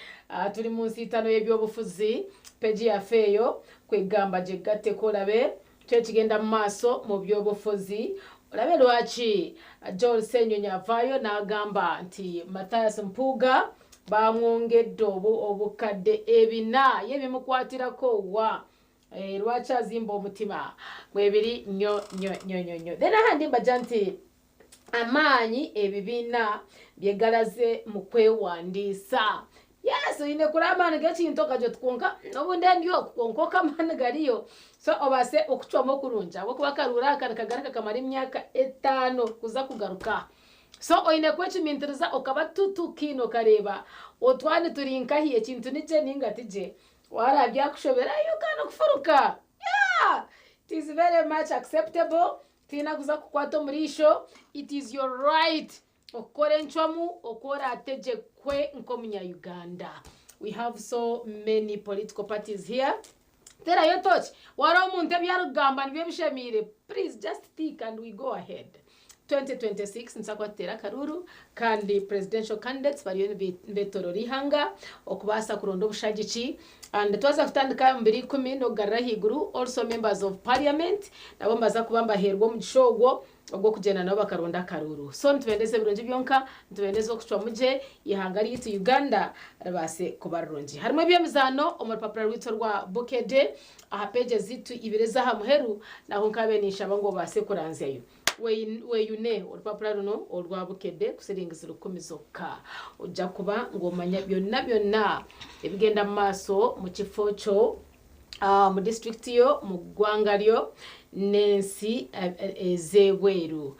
Turi mu nsiitano y'ebyobufuzi. Peegi yaffe eyo kwegamba gyegatteko olabe ki ekigenda mu maaso mu byobufuzi. Olabe lwaki Joel Ssenyonyi avaayo n'agamba nti Mathias Mpuuga bamwongedde obukadde ebina ye bimukwatirako wa? Lwaki azimba omutima? Mwebiri nyo nyo nyo nyo nyo. Then ahandi mbagira nti Amaanyi ebibiina bye galaze mu kwewandiisa. Yes, oine kureba amaani g'ekintu okagira oti kwonka n'obu ndi oku kwonka oku amaani gariyo. So obaase okucwamu okurungi ahabw'okuba akaruuru aka nikagaruka kamara emyaka etaano kuza kugaruka aha. So oine kwecumintiriza okaba too keen okareeba otwani turi nkahi, ekintu ni gye ninga ti gye. Wareeba byakushobera you can kufuruka. Yeah! It is very much acceptable, tihaine arikuza kukukwata omu riisho, it is your right okukora encwamu oku orategyekwe nk'omunya-Uganda. We have so many political parties here. Terayo toki, wareeba omuntu ebi arikugamba nibyo bishemeire, please just tick and we go ahead. 2026 nituza kuba tuteera akaruuru kandi presidential candidates bariyo nibetorora eihanga okubaasa kuronda obushagiki and twaza kutandika omu biro ikumi n'okugarura ahaiguru. Also members of parliament nabo nibaza kuba nibaheerwa omugisha ogwo ogw'okugyenda nabo bakaronda akaruuru. So nitubendeza ebirungi byonka, nitubendeza okucwamu gye eihanga ryaitu Uganda ribaase kuba rirungi. Harimu eby'emizaano omu rupapura rwaitu orwa Bukedde aha pages zaitu ibiri ez'aha muheru, naho nkabe ninshaba ngu obaase kuranzyayo. Weyune orupapura runo orwa Bukedde ku siringi 1000 zokka. Ojja kuba ngu omanya byonna byonna ebigenda mu maaso mu kifo kyo, mu disitulikiti yo, mu ggwanga ryo n'ensi ez'ebweru.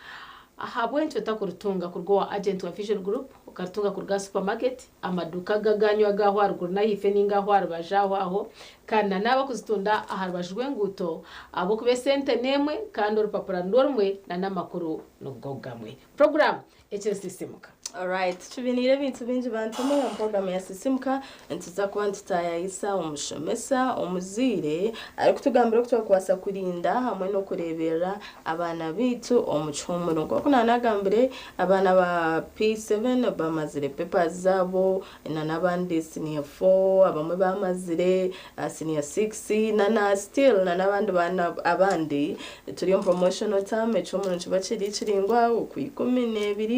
Ahabw'enki otakurutunga kuruga owa agent wa Vision Group, okarutunga kuruga aha supermarket, amaduuka aga aganywa ag'aho aharuguru n'ahaifo ninga aho aha rubaju aho aho, kandi na n'abakuzitunda aha rubaju rw'enguuto ahabw'okuba esente n'emwe kandi orupapura nirwo rumwe na n'amakuru nigo gamwe. Puroguraamu ekiri Sisimuka. Alright, tubiniire ebintu bingi bantu mwe omu puroguramu ya Sisimuka. Nituza kuba nitutayayisa omushomesa, omuzaire, arikutugambira oku twakubaasa kurinda hamwe n'okureeberera abaana baitu omu kihumuro. Nk'oku naanagambire, abaana ba P7 bamazire papers zaabo, na n'abandi senior 4, abamwe bamazire senior 6, na na still na n'abandi baana abandi. Turi omu promotional term, ekihumuro nikiba kiri kiringwa oku 12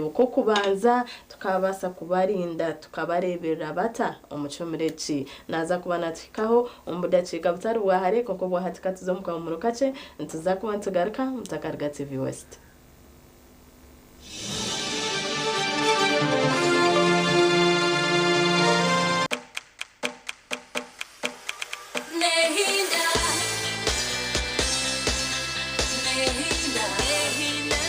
okw'okubanza, tukabaasa kubarinda tukabareeberera bata omu kihumuro eki. Naaza kuba natuhikaho omu budakiika butari bwa hare, kwonka obwahati katuze omu kahumuro kakye, nituza kuba nitugaruka mutakaruga TV West. Nehinda, nehinda, nehinda,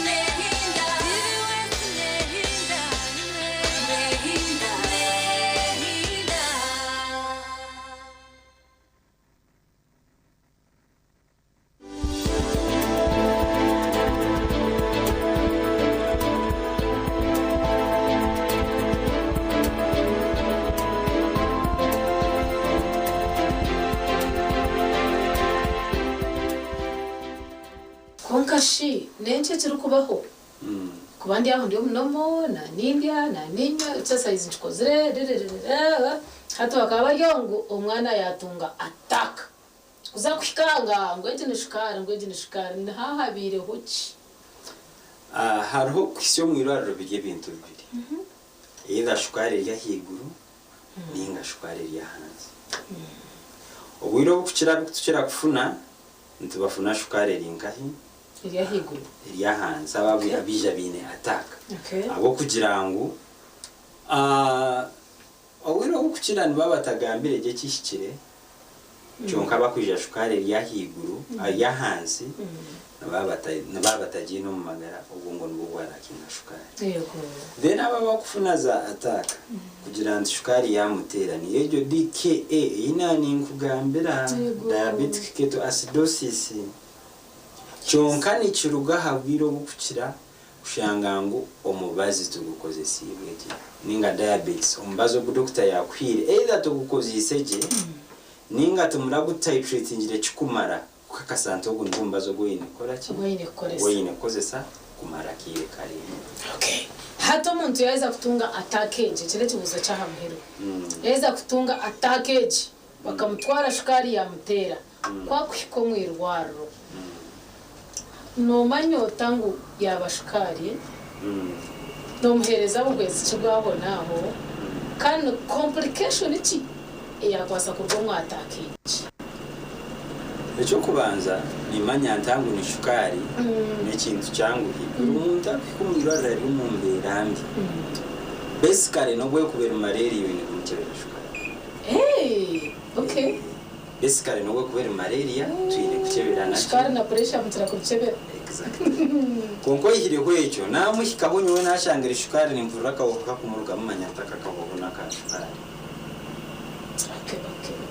nehinda, nehinda, nehinda, nehinda. Kwonka shi n'enki ekirikubaho kuba ndi aho ndi omunomo, naanindya, naaninywa, exercise ngikozire, riririririra, hati bakaba bari aho ngu omwana yaatunga attack. Kuza kuhika nga ngu egi ni shukaari, ngu egi ni shukaari, nihahabaireho ki? Hariho okuhitsya omu irwariro biri ebintu bibiri, either shukaari eri ahaiguru ninga shukaari eri ahansi. Obwire obukukira abukutukira kufuna nitubafuna shukaari eri nkahi? Eri ahaiguru. Eri ahansi abo abaija baine attack ahabw'okugira ngu obwire obukukira nibaba batagambire gye ekihikire kyonka bakwija shukaari eri ahaiguru eri ahansi nibaba batagiine omu magara obwo nibwo bwarakinga shukaari. Then abo abakufuna za attack kugira nti shukaari yamuteera niyo egyo DKA ei naaninkugambira, diabetic ketoacidosis. Kyonka nikiruga aha bwire obukukira kushanga ngu omubazi tugukozesiibwe gye ninga diabetes omubazi ogu dokita yakuhaire either tugukozeise gye ninga timuragutitratingire kikumara kukakasa nti ogu nigwo mubazi ogu oine kukora ki? Ogu oine kukoresa. Ogu oine kukozesa kumara akaire karaingwa. Okay. Hati omuntu yaheza kutunga attack egi, eki n'ekibuuzo ky'aha muheru. Yaheza kutunga attack egi, bakamutwara shukaari yamuteera, ku akuhika omu irwariro, noomanya ota ngu yaaba shukaari? Noomuheereza buhwezi ki bw'ahonaaho? Kandi ni complication ki eyaakubaasa kuruga omu attack egi? Eky'okubanza, nimanya nta ngu ni shukaari n'ekintu kyanguhi. Buri muntu arikuhika omu irwariro ari omu mbeera mbi. Basically n'obwekuba eri malaria oine kumukyebera shukaari. Hey, okay. Basically n'obwekuba eri malaria twine kukyebera naki? Shukaari na pressure mukira kubikyebera. Exactly. Kwonka oihireho ekyo, naamuhikaho nyowe naashanga eri shukaari nimpurira akahoho kakumurugamu manya nti aka akahoho n'aka shukaari.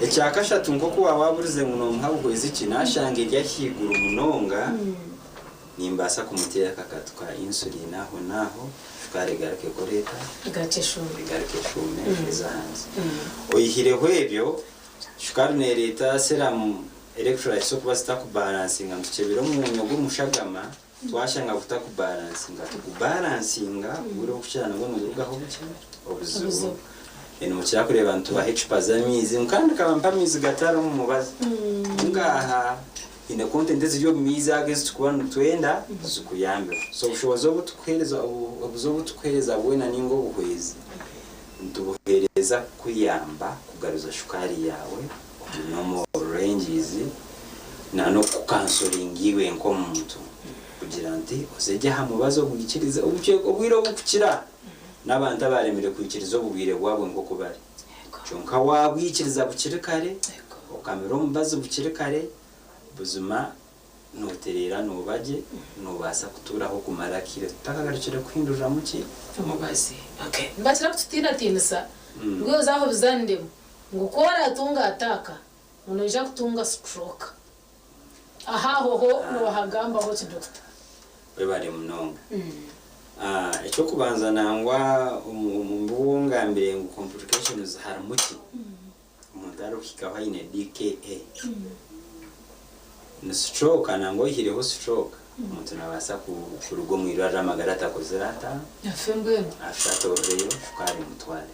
Ekya kashatu nk'oku waaba waaburize ngu noomuha buhwezi ki, naashanga eri ahaiguru munonga, nimbaasa kumuteera akakatu ka insulin aho n'aho, shukaari egaruke ekore eta? Egaruke eshuume eze ahansi. Oihireho ebyo, shukaari neereeta serum electrolytes okuba zitakubalansinga, nitukyebera omwonyo gw'omushagama, twashanga gutakubalansinga, tugubalansinga, obwire obukukira nabwo niburugaho buki? Obuzibu. Nimukira kureeba nitubaha ecupa z'amaizi ngu kandi nkaba mpa amaizi gatarimu mubazi. Ngaaha, haine content eziri omu maizi ago ezi turikuba nitwenda zikuyambeho. So obushobozi obu tukuheereza, obuzi obu tukuheereza bwona ninga obuhwezi, nitubuheereza kukuyamba kugaruza shukaari yaawe omu normal ranges na n'okukukansoringa iwe nk'omuntu kugira nti oze gye aha mubazi ogwikirize obwire obukukira. N'abantu abaaremire kwikiriza obugwire bwabo nk'oku bari. Kyonka waabwikiriza bukiri kare, okamira omubazi bukiri kare, buzima nootereera nooba gye, noobaasa kutuuraho kumara akaire tutakagarukire kuhinduriramu ki? Omubazi. Okay. Nibakira kututiinatiinisa ngu oze aho bizaniremu ngu ku oraatunga ataaka ngu noija kutunga stroke. Aha aho ho noohagambaho ki dokita? Webare munonga. Eky'okubanza nangwa omu bi wongambire ngu complications harimu ki? Omuntu arikuhikaho aine DKA ni stroke nangwa oihireho stroke omuntu nabaasa kuruga omu irwariro amagara atakozire ata? Afe mbwenu. Afe atororeyo shukaari emutware.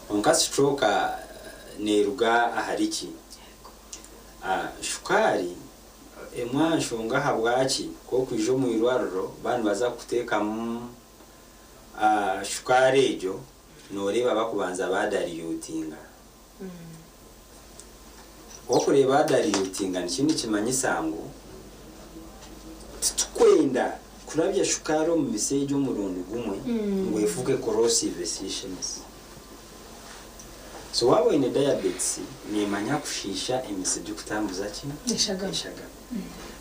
Kwonka stroke neruga ahari ki? Shukaari Emwe aha nshonga ahabwaki ku orikwija omu irwariro baaba nibaza kukuteekamu shukaari egyo, nooreeba bakubanza baadaryutinga. Ku orikureeba baadaryutinga nikyo nikimanyisa ngu titukwenda kurabya shukaari omu misi egyo omurundi gumwe ngu efuuke corrosive eshiishe emisi. So waaba oine diabetes neemanya kushiisha emitsi gikutambuza ki? Eshagama. Eshagama.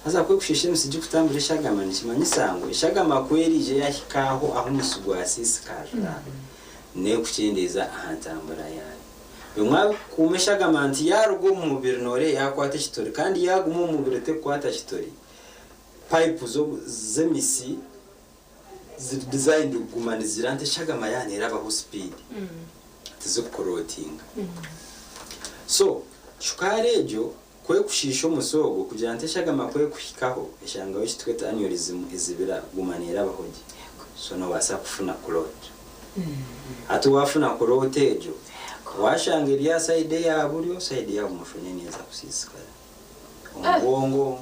Haza ku ekushiisha emitsi gikutambura eshagama nikimanyisa ngu eshagama ku eriija yahika aho ahu omutsi gwasiisikarira, neekukyendeeza aha ntambura yaayo. Bimwe abikukuuma eshagama nti yaaruga omu mubiri nooreeba yaakwata ekitori kandi yaaguma omu mubiri tekukwata kitori, pipe z'emitsi ziri designed kuguma nizigira nti eshagama yaaba nerabaho speed tizikukurotinga. So shukaari egyo ku ekushiisha omutsi ogwo kugira nti eshagama ku ekuhikaho eshangaho ekitweta aneurysm ezibira kuguma nerabaho gye. So nobaasa kufuna clot. Hati wafuna clot egyo washanga eri aha side eya buryo side eya bumosho neyo neeza kusiisikara. Omu bwongo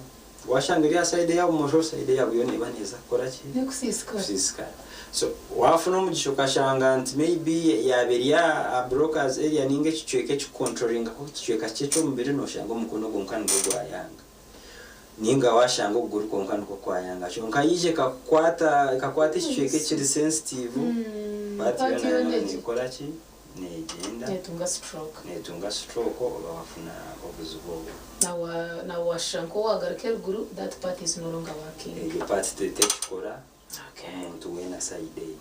Washanga eri aha side eya bumosho, side eya buryo neeba neeza kukora ki? Kusiisikara. So wafuna omugisha okashanga nti maybe yaaba eri aha brokers area ninga ekicweka ekikucontrollingaho ekicweka kikye eky'omubiri noshanga omukono gwonka nigwo gwayanga. Ninga washanga okuguru kwonka nikwo kwayanga. Kyonka yaija ekakukwata ekakwata ekicweka ekiri sensitive, part yoona yoona nekora ki? Negyenda. Netunga stroke. Netunga stroke oba wafuna obuzibu obwo. Na washusha nk'owagaruka eruguru that part is no longer working. Egyo part tekikora omuntu weena side egyo.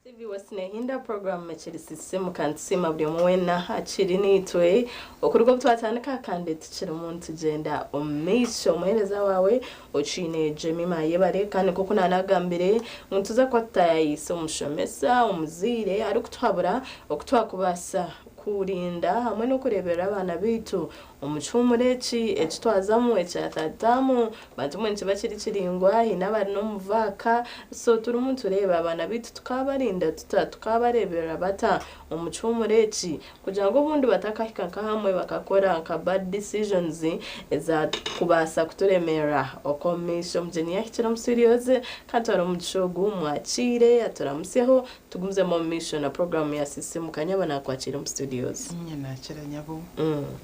TV West Nehinda program ekiri sisimuka nitusiima buri omwe weena akiri naitwe okuruga obu twatandika kandi tukirimu nitugyenda omu maisho. Omuheereza waawe okiine Jemima Ayebare kandi nk'oku naanagambire ngu nituza kuba tutaayaayise omushomesa, omuzaire arikutuhabura oku twakubaasa. kurinda hamwe n'okureeberera abaana baitu omu kihuumuro eki eki twazamu ekya third term. Bantu mwe nikiba kiri kiraingwa haine abari n'omu vaaka so turimu nitureeba abaana baitu tukaabarinda tuta, tukaabareeberera bata omu kihuumuro eki kugira ngu obundi batakahika nka hamwe bakakora nka bad decisions eza kubaasa kuturemeerera okw'omu maisho. Omugyenyi yahikire omu studios kandi twara omugisha ogu mwakiire aturamusyeho tugumizemu omu maisho na puroguraamu ya Sisiimuka. Nyabo naakwakiira omu studios. Niinye naakira nyabo.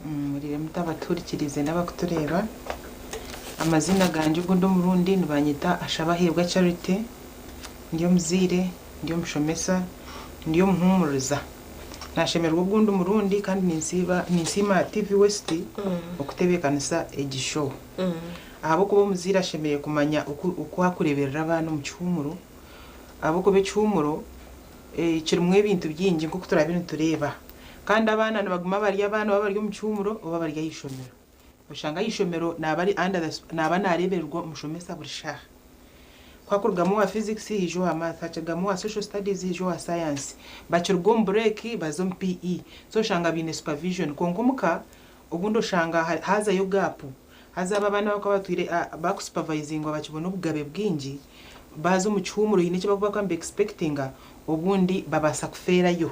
Murire muta abatuhurikiriize n'abakutureeba. Amaziina gangye ogundi omurundi nibanyeta Ashabaheebwa Charity. Ndi omuzaire, ndi omushomesa, ndi omuhuumuriza. Naashemererwa ogundi murundi kandi ninsiiba ninsiima TV West okutebeekanisa egi show. Ahabw'okuba omuzaire ashemereire kumanya oku oku akureeberera abaana omu kihuumuro ahabw'okuba ekihuumuro kirimu ebintu bingi nk'oku turaabe nitureeba. Kandi abaana nibaguma bari abaana oba bari omu kihuumuro oba bari aha ishomero. Oshanga aha ishomero naaba ari under the naaba naareebererwa omushomesa buri shaaha. Ku hakurugamu owa Physics haija owa Math, hakirugamu owa Social Studies haija owa Science. Bakiruga omu bureeki baza omu PE. So oshanga baine supervision. Kwonka omuka obundi oshanga haazayo gaapu. Haza abo abaana abakuba batwire bakusupavayizingwa bakibona obugabe bwingi, baaza omu kihuumuro haine eki barikuba niba expectinga, obundi babaasa kufeerayo.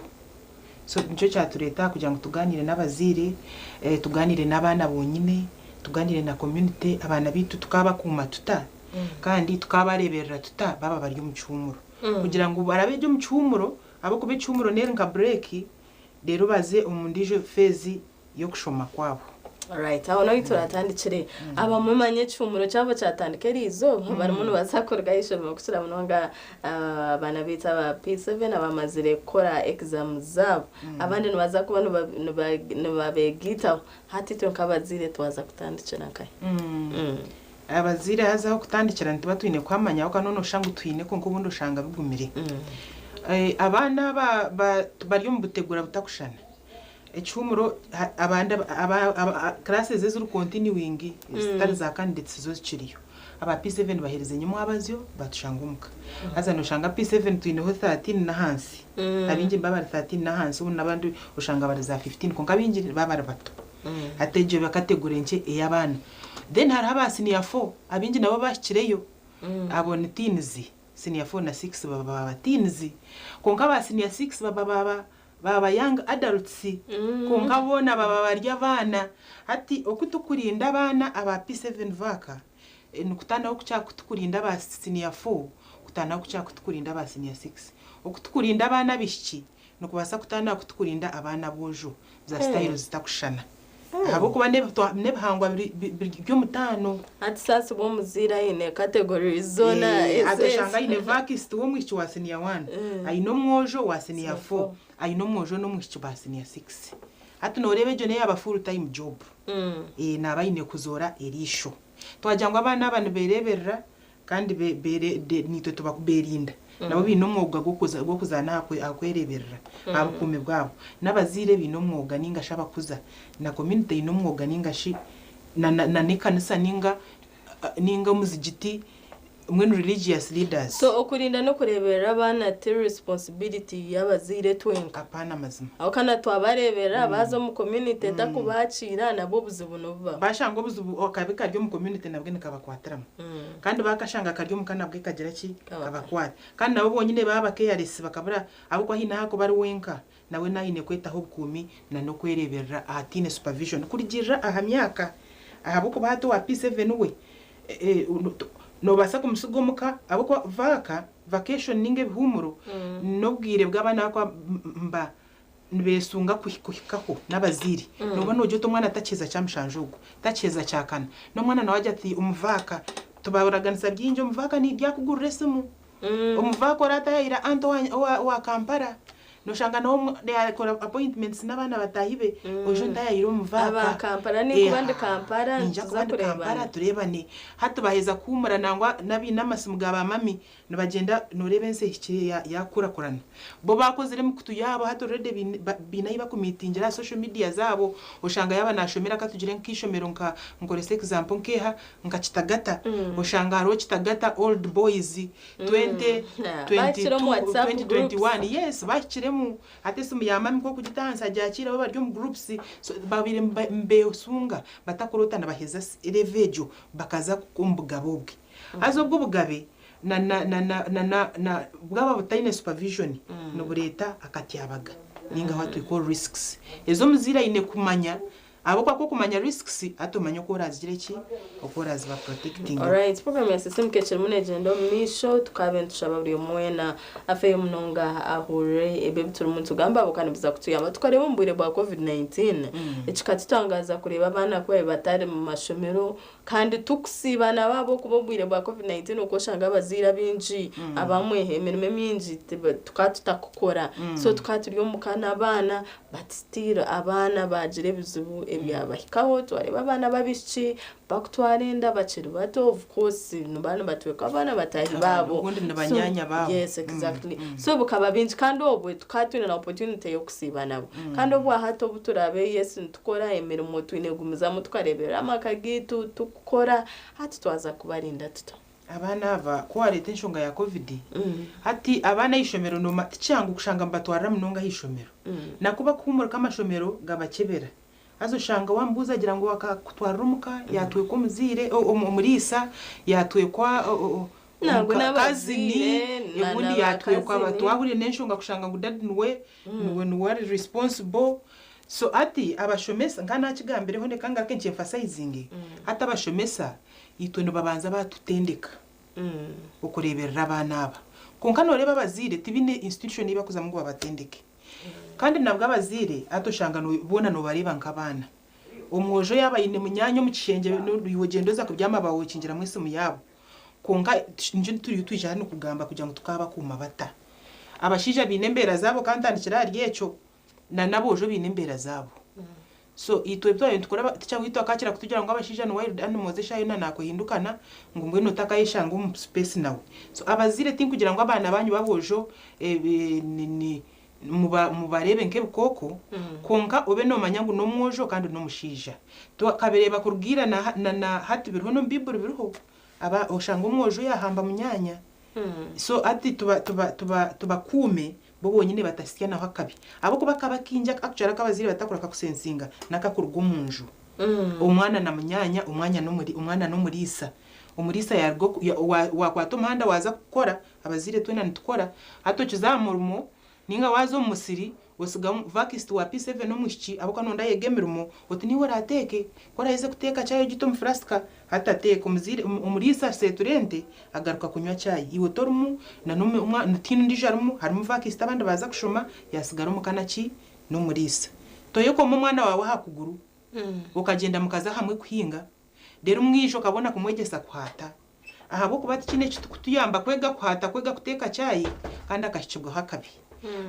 So nikyo kyatureeta aha kugira ngu tugaaniire n'abazaire, tugaaniire n'abaana bonyine, tugaaniire na community, abaana baitu tukaabakuuma tuta kandi tukaabareeberera tuta baaba bari omu kihuumuro. Kugira ngu barabe gye omu kihuumuro ahabw'okuba ekihuumuro n'eri nka bureeki reero baze omu ndiijo feezi y'okushoma kwabo. Right, aho niho turatandikire. Abamwe manya ekihumuro kyabo kyatandika eriizooba barimu nibaza kuruga aha ishomero kukira munonga abaana baitu aba P7 abamazire kukora exams zaabo. Abandi nibaza kuba nibabegaitaho. Hati itwe nk'abazaire twaza kutandikira nkahi? Abazaire haza ah'okutandikira nituba twine kuhamanya ahabw'okuba noona noshusha ngu twine kwonka obundi oshanga bigumire. Abaana aba bari omu butegura butakushushana. Ekihuumuro abandi classes eziri continuing ezitari za candidates zo zikiriyo. Aba P7 baheereza enyimwabazyo batushanga omuka. Haza noshanga P7 twineho 13 n'ahansi. Abaingi nibaba bari 13 n'ahansi obundi n'abandi oshanga bari za 15 kwonka abaingi nibaba bari bato. Hati egyo eba category nkye ey'abaana. Then hariho aba senior four abaingi nabo bahikireyo abo ni teens, senior four na six baba baba teens. Kwonka aba senior six baba baba Baaba young adults kwonka boona baba bari abaana. Hati oku tukurinda abaana aba P7 vac nikutaana okukira ku tukurinda aba senior four kutaana okukira ku tukurinda aba senior six. Oku tukurinda abaana abaishiki nikubaasa kutaana aha ku tukurinda abaana aboojo za style zitakushushana. Ahabw'okuba n'ebihangwa by'omutaano. Hati saasibwa omuzaire aine categories zoona ezi. Hati oshanga aine vaakisiti w'omwishiki wa siniya wani, aine omwojo wa siniya fo, aine omwojo n'omwishiki ba siniya sikisi. Hati nooreeba egyo neyo yaaba full time job. Naaba aine kuzoora eriisho. Twagira ngu abaana aba nibeereeberera Kandi naitwe tubakubeerinda. Nabo baine omwoga gw'okuzaana aha kwereeberera, aha bukuumi bwabo. N'abazaire baine omwoga nainga shi abakuza, na community eine omwoga nainga shi na n'ekanisa nainga nainga omuzigiti, mbwenu religious leaders. So okurinda n'okureeberera abaana ti responsibility y'abazaire twenka? Apaana mazima. Ahabw'okuba na twabareeberera baaza omu community etakubakiira nabwo obuzibu nibubaho. Baashanga obuzibu akabi kari omu community nabwe nikabakwatiramu. Kandi baakashanga kari omuka nabwe kagira ki? Kabakwata. Kandi nabo bonyine baaba careless bakabura ahabw'okuba haine ahu arikuba ari wenka, nawe naaba aine kwetaho obukuumi na n'okwereeberera ahataine supervision kurugiirira aha myaka. Ahabw'okuba hati owa P7 we, noobaasa kumutsiga omuka ahabw'okuba vaaka, vacation nainga ebihuumuro, n'obwire bw'abaana abakuba mba Nibeesunga kuhikaho n'abazaire. Nooba noogira oti omwana takiheza kyamushanju ogwo, takiheza kyakana. N'omwana nawe agira ati omu vaaka tubaraganisa bingi, omu vaaka niidyakugurira esimu, omu vaaka oraatayayira anti owa Kampala. Nooshanga nawe yaakora appointments n'abaana bataahi be, oije ontayayire omu vaaka. Aba Kampala ninkuba ndi Kampala Niinyija nituza kuba ndi Kampala kureebana. tureebane. Hati baaheza kuhuumura nangwa n'abaine amasimu ga baamami Nibagyenda noreeba ensi ehikire yakurakurana. Bo bakozire emikutu yaabo hati already baine ahu bakumitingira aha social media zaabo oshanga yaaba nashomera katugire nkeishomero nka nkorese example nkeha nka Kitagata oshanga hariho Kitagata old boys 20 22 2021 yes bahikiremu. esimu hati esimu ya mami nk'okugita ahansi agyakiire bo bari omu groups so babaire nibeesunga batakuroota nibaheza level egyo bakaza omu bugabe obwe. Haza obwo obugabe na na na na na na na bwaba butaine supervision nibureeta akatyabaga ninga what we call risks ezi omuzaire aine kumanya ahabw'okuba ku okumanya risks hati omanya oku orazigire ki oku oraziba protectinga. Alright, program ya Sisimuka ekirimu negyenda omu maisho tukabe nitushaba buri omwe weena afeyo munonga ahurire ebi ebiturimu nitugamba ahabw'okuba nibiza kutuyamba. Tukareeba omu bwire bwa covid 19 ekikatutangaaza kureeba abaana ku baabaire batari mu mashomero Kandi tikusiiba nabo ahabw'okuba obwire bwa covid 19 okwo oshanga abazaire abaingi abamwe emirimo emingi tukaba tutakukora so tukaba turi omuka n'abaana but still abaana baagira ebizibu ebyabahikaho twareeba abaana b'abaishiki bakutwara enda bakiri bato of course nibaba nibatweka abaana bataahi baabo Obundi ni banyaanya baabo. Yes exactly so bukaba bingi kandi obwe tukaba twine na opportunity y'okusiiba nabo Kandi obwahati obu turaabe yes nitukora emirimo twine kugumizamu tukareeberera amaka gaitu tukukora hati twaza kubarinda tuta? Abaana aba ku wareeta enshonga ya covid hati abaana ahaishomero noma tikyangu kushanga nibatwarira munonga ahaishomero nakuba kuhumurika amashomero gabakyebera haza oshanga wamubuuza agira ngu akakutwarira omuka yatwekwa omuzaire omuriisa yatwekwa Nangwa kazini n'abazaire na obundi na yatwekwa bakazini. twahurire n'enshonga kushanga ngu dadi niwe niwe niwe ari responsible so hati abashomesa nka nakigambireho reka ngaruke nki emphasizinge hati abashomesa itwe nibabanza batutendeka okureberera abaana aba kwonka noreeba abazaire tibaine institution ei bakuzamu ngu babatendeke kandi nabwo abazaire hati oshanga boona nobareeba nk'abaana omwojo yaaba aine munyaanya omu kishengye iwe ogyenda oza kubyama bawokingiramu esimu yaabo Kwonka nikyo turiyo twija hanu kugamba kugira ngu tukaabakuuma bata. Abashaija baine embeera zaabo ka ntandikire ahari ekyo, na n'aboojo baine embeera zaabo. So itwe ebi twabaire nitukora ticha waitu akaakira kutugira ngu abashaija ni wild animals eshaaha yoona naakuhindukana ngu mbwenu otakayeshanga omu space nawe. So abazaire tinkugira ngu abaana baanyu b'aboojo ni mubareebe nk'ebikooko, kwonka obe noomanya ngu n'omwojo kandi n'omushaija. Tukabireeba kuruga ira na hati biriho n'omu Baiburi biriho. Aba oshanga omwojo yahamba munyaanya so hati tuba tuba tuba tubakuume bo bonyine batasitsyanaho akabi ahabw'okuba akaba akaingi actually aku abazaire batakura kakusensinga n'akakuruga omu nju omwana na munyaanya omwanya n'omuri omwana n'omuriisa omuriisa yaruga oku ya wa wakwata omuhanda waaza kukora abazaire twena nitukora hati okiza aha murimo Ninga waaza omu musiri, osigamu vakisiti wa P7 omwishiki ahabw'okuba nonda ayege emirimo, oti niiwe oraateeke, ku oraheze kuteeka chai ogite omu furasika, hati ateeka, omuzaire, omuriisa aseetura ente, agaruka kunywa chai, iwe torimu, na n'omwana, tihaine ondiijo arimu, harimu vakisiti abandi baaza kushoma, yaasigara omuka na ki? N'omuriisa. Toyekoma omwana waawe aha kuguru, okagyenda mukaza hamwe kuhinga, reero omwija okabona kumwegyesa kuhaata. Ahabw'okuba tikiine ekirikutuyamba kwega kuhaata, kwega kuteeka chai kandi akahikibwaho akabi.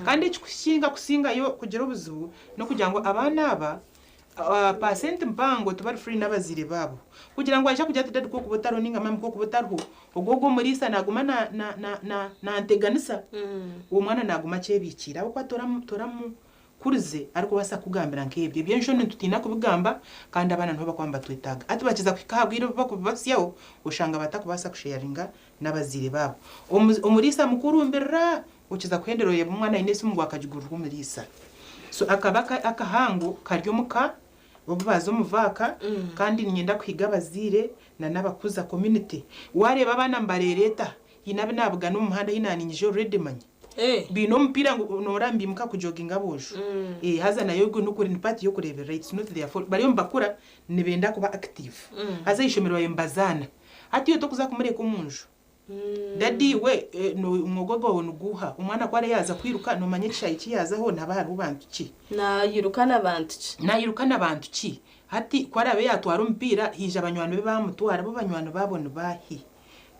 Kandi ekikusinga kusingayo kugira obuzibu n'okugira ngu abaana aba paasenti mpango tibari free n'abazaire baabo. Kugira ngu aije kugira ati dadi ku orikuba otariho ninga maami ku orikuba otariho, ogwo ogwo omuriisa naaguma naanteganisa, omwana naaguma akyebiikiire ahabw'okuba toramu Kurize arikubaasa kukugambira nk'ebyo. Eby'enshoni nitutiina kubigamba kandi abaana nibo barikuba nibatwetaaga. Hati bakiza kuhika aha bwire obu barikubibasyaho, oshanga batakubaasa kusheyaringa n'abazaire baabo. Omuriisa mukurumbirira, okiza kuhendera oreeba omwana aine esimu ngu akagigurirwa omuriisa. So akaba akahango kari omuka obu baaza omu vaaka kandi niinyenda kuhiga abazaire na n'abakuza community. Waareeba abaana nibareereeta, haine abu naabugana omu muhanda ahi naaninyija already manya. Baine omupiira ngu nooraba nibaimuka kujoginga aboojo. Haza nayo ogwo n'okuri ni part y'okureeberera it's not their fault. Bariyo nibakura nibenda kuba active. Haza ah'eishomero bariyo nibazaana. Hati iwe torikuza kumureka omu nju. Daddy iwe omwogo gwawe niguuha? Omwana ku araabe yaaza kwiruka noomanya ekishaayi ki yaazaho nihaba hariho bantu ki? Nairuka na bantu ki? Nairuka na bantu ki? Hati ku araabe yaatwara omupiira haija banywani be baamutwara, bo banywani baabo ni baahi?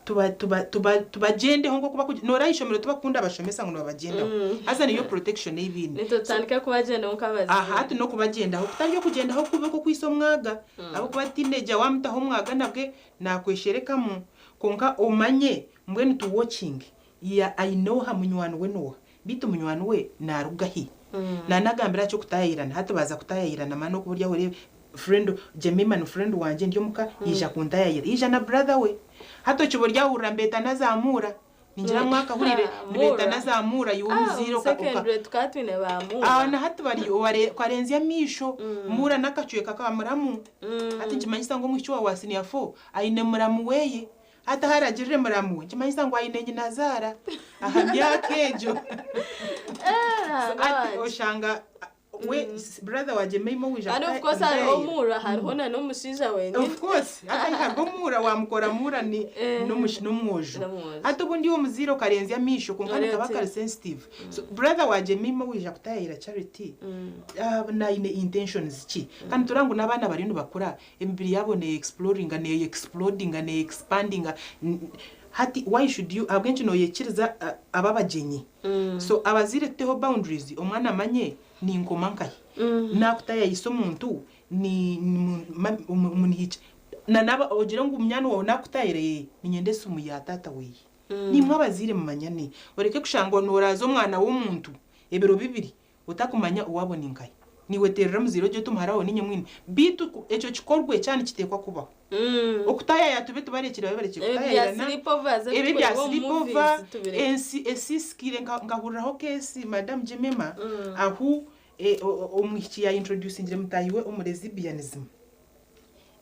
Tuba tuba tuba tubagyendeho nk'oku baku noora aha ishomero tibakukunda abashomesa ngu nibabagyendaho haza niyo protection ei baine. Nitutandika kubagyendaho nk'abazaire. Aha hati n'okubagyendaho kutari okugyendaho kubi okw'okwitsa omwaga ahabw'okuba teenager waamutaho omwaga nabwe naakwesherekamu kwonka omanye mbwenu tu watching ya aine oha munywani we n'oha beitu munywani we naaruga hi? Naanagambira ki okutaayayirana hati baaza kutaayayirana maani okuba ori aho oreebe Friend Jemima ni friend wangye ndi omuka yaija kuntayayira yaija na brother we hati okiba ori aho ohurira nibeeta nazamuura Ningira mwakahurire nibeeta nazamuura iwe omuzaire secondary tukaba twine ba Mura. Ah, na hati bari okarenzya amaisho Mura n'akacweka ka muramu. Hati nikimanyisa ngu omwishiki waawe wa senior four aine muramu weye. Hati ahu aragirire muramu we nikimanyisa ngu aine nyinazaara aha myaka egyo. So hati oshanga we brother wa Jemima owija And of course hariho Mura hariho na n'omushaija wenyine. Of course hati hariho Mura wamukora Mura ni n'omwojo. Hati obundi iwe omuzaire okarenzya amaisho kwonka nikaba kari sensitive. So brother wa Jemima owija kutayayira Charity naine intentions ki? Kandi nitureba ngu n'abaana bariyo nibakura emibiri yaabo ne exploringa ne explodinga ne expandinga hati why should you ahabw'enki noyekiriza abo abagyenyi? So abazaire tuteho boundaries omwana amanye ninkoma nkahi. Nakutayayisa omuntu ni munihikye na naba ogire ngu munywani waawe nakutayayira ee niinyenda esimu ya taata weeye. Naimwe abazaire mumanyane oreke kushanga noraaza omwana w'omuntu ebiro bibiri otakumanya owaabo ni nkahi. Naiwe teerera omuzaire ogire oti omuhara waawe niinye mwine. Beitu ekyo kikorwe kyaba nikiteekwa kubaho. Okutaayaya tube tubarekire babe barekire Ebya kutaayayirana. sleepovers ebi Ebi ebya turikureeba omu sleepover, movies tubireke. ensi esiisikire nkahuriraho case Madam Jemima ahu omwishiki ya introducingire mutaahi we omu lesbianism.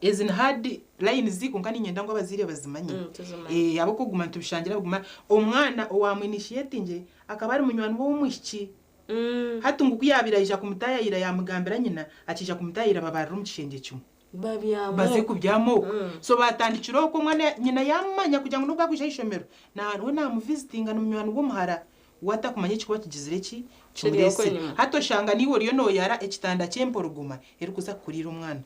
Ezi ni hard lines kwonka niinyenda ngu abazaire bazimanye. Tuzimanye. Ahabw'okuguma nitubishangira buguma omwana owaamu-initiatingire akaba ari munywani we ow'omwishiki. Hati ngu ku yaabaire aija kumutaayayira yaamugambira nyina, akiija kumutaayayira babaarira omu kishengye kimwe. Babyama Baze okwo. kubyama okwo. So baatandikira okwo omwana nyina yaamumanya kugira ngu n'obu akwija aha ishomero, we naamuvisitinga ni munywani w'omuhara we atakumanya ekikuba kigizire ki? Kiri okwo Kimureesire. enyima. Hati oshanga naiwe oriyo nooyara ekitanda ky'emporogoma erikuza kukuriira omwana.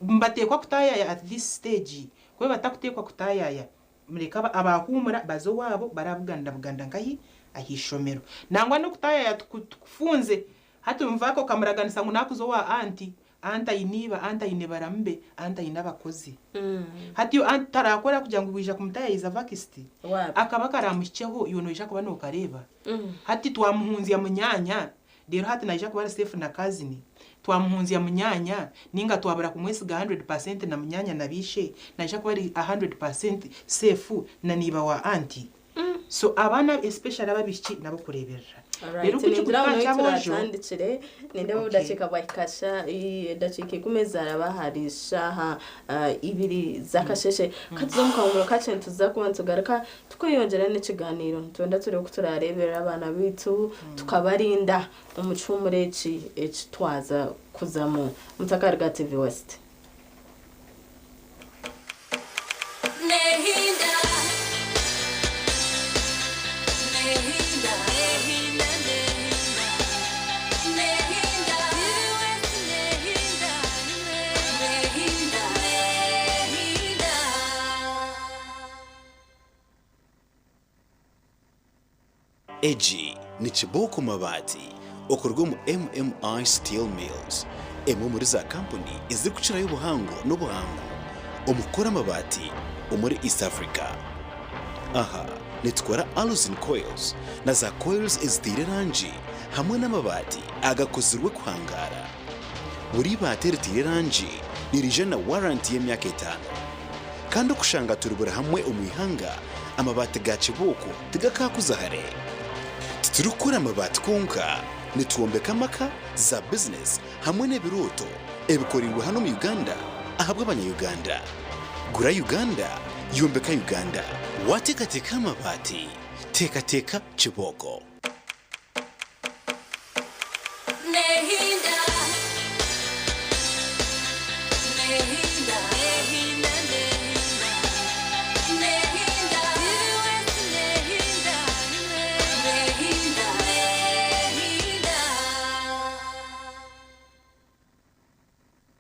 Nibateekwa kutaayaaya at this stage. Ku batakuteekwa kutaayaaya, mureke abaahuumura baze owaabo barabuganira buganda nkahi? Aha ishomero. Nangwa n'okutaayaaya tikufunze. Hati nvaako okamuraganisa ngu naakuza owa anti, anti aine iba, anti aine baramu be, anti aine abakozi. Hati iwe anti tarakora kugira ngu waija kumutaayayiza vakisiti? Akaba karaamuhikyeho iwe noija kuba nookareeba? Hati twamuhunzya munyaanya, reero hati naija kuba ari safe na kazini? Twamuhunzya munyaanya, nainga twabura kumwesiga 100% na munyaanya na baishe, naija kuba ari 100% safe na naiba wa anti? So abaana especially ab'abaishiki n'ab'okureeberera. Reero Alright, ku ningira kikutuka aho niho ky'aboojo. turatandikire nindeeba obudakiika bwahika edakiika ikumi ezaraba ahari shaaha ibiri z'akasheshe. Ka tuze omu kahumuro kakye nituza kuba nitugaruka tukweyongyera n'ekigaaniiro. Nitwenda tureebe oku turareeberera abaana baitu tukabarinda omu kihumuro eki eki twaza kuzamu. Mutakaruga TV West. Nehinda. Nehinda. Nehinda, nehinda. Nehinda. Nehinda. Nehinda. Nehinda. Egi ni Kibooko Mabaati okuruga omu MMI Steel Mills, emwe omuri za kampuni ezirikukirayo obuhango n'obuhangu omu kukora amabaati omuri East Africa. Aha nitukora Aluzinc Coils na za coils eziteire erangi hamwe n'amabaati agakozirwe kuhangaara. Buri ibaati eriteire erangi niriija na waranti y'emyaka etaano. Kandi okushanga turi buri hamwe omu ihanga, amabaati ga Kibooko tigakaakuza hare. Titurikukora amabaati kwonka, nitwombeka amaka, za bizinesi hamwe n'ebirooto ebikoreirwe hanu omu Uganda ahabw'abanya-Uganda. Gura Uganda, yombeka Uganda. Waateekateeka aha mabaati, teekateeka Kibooko. Nehinda. Nehinda. Nehinda, nehinda. Nehinda. Nehinda. Nehinda. Nehinda.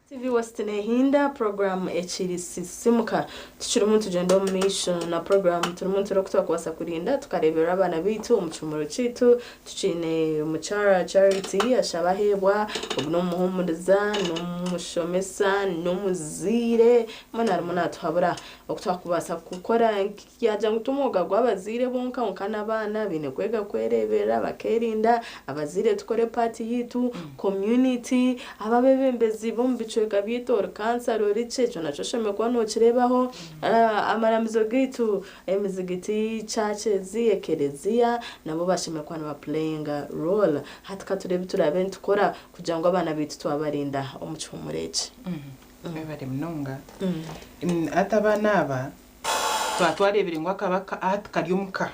TV West nehinda program ekiri sisimuka tukirimu nitugyenda omu maisho na program turimu nitureeba oku twakubaasa kurinda tukareeberera abaana baitu omu kihumuro kyaitu tukiine mukyara Charity Ashabahebwa ogu n'omuhumuriza n'omushomesa n'omuzaire mbwenu arimu natuhabura oku twakubaasa kukora Yaagira ngu t'omwoga gw'abazaire bonka kwonka n'abaana baine kwega kwereeberera bakeerinda, abazaire tukore paati yaitu, community, abo abeebembezi b'omu bicweka. bicweka byaitu ori kansara ori ki ekyo nakyo oshemereire kuba nookireebaho. Amaramizo gaitu, emizigiti, churches, ekereziya nabo bashemereire kuba niba playinga role. Hati katureebe ebi turaabe nitukora kugira ngu abaana baitu twabarinda omu kihuumuro eki. Webare munonga. Hati abaana aba twaba twareebire ngu akabi aka hati kari omuka.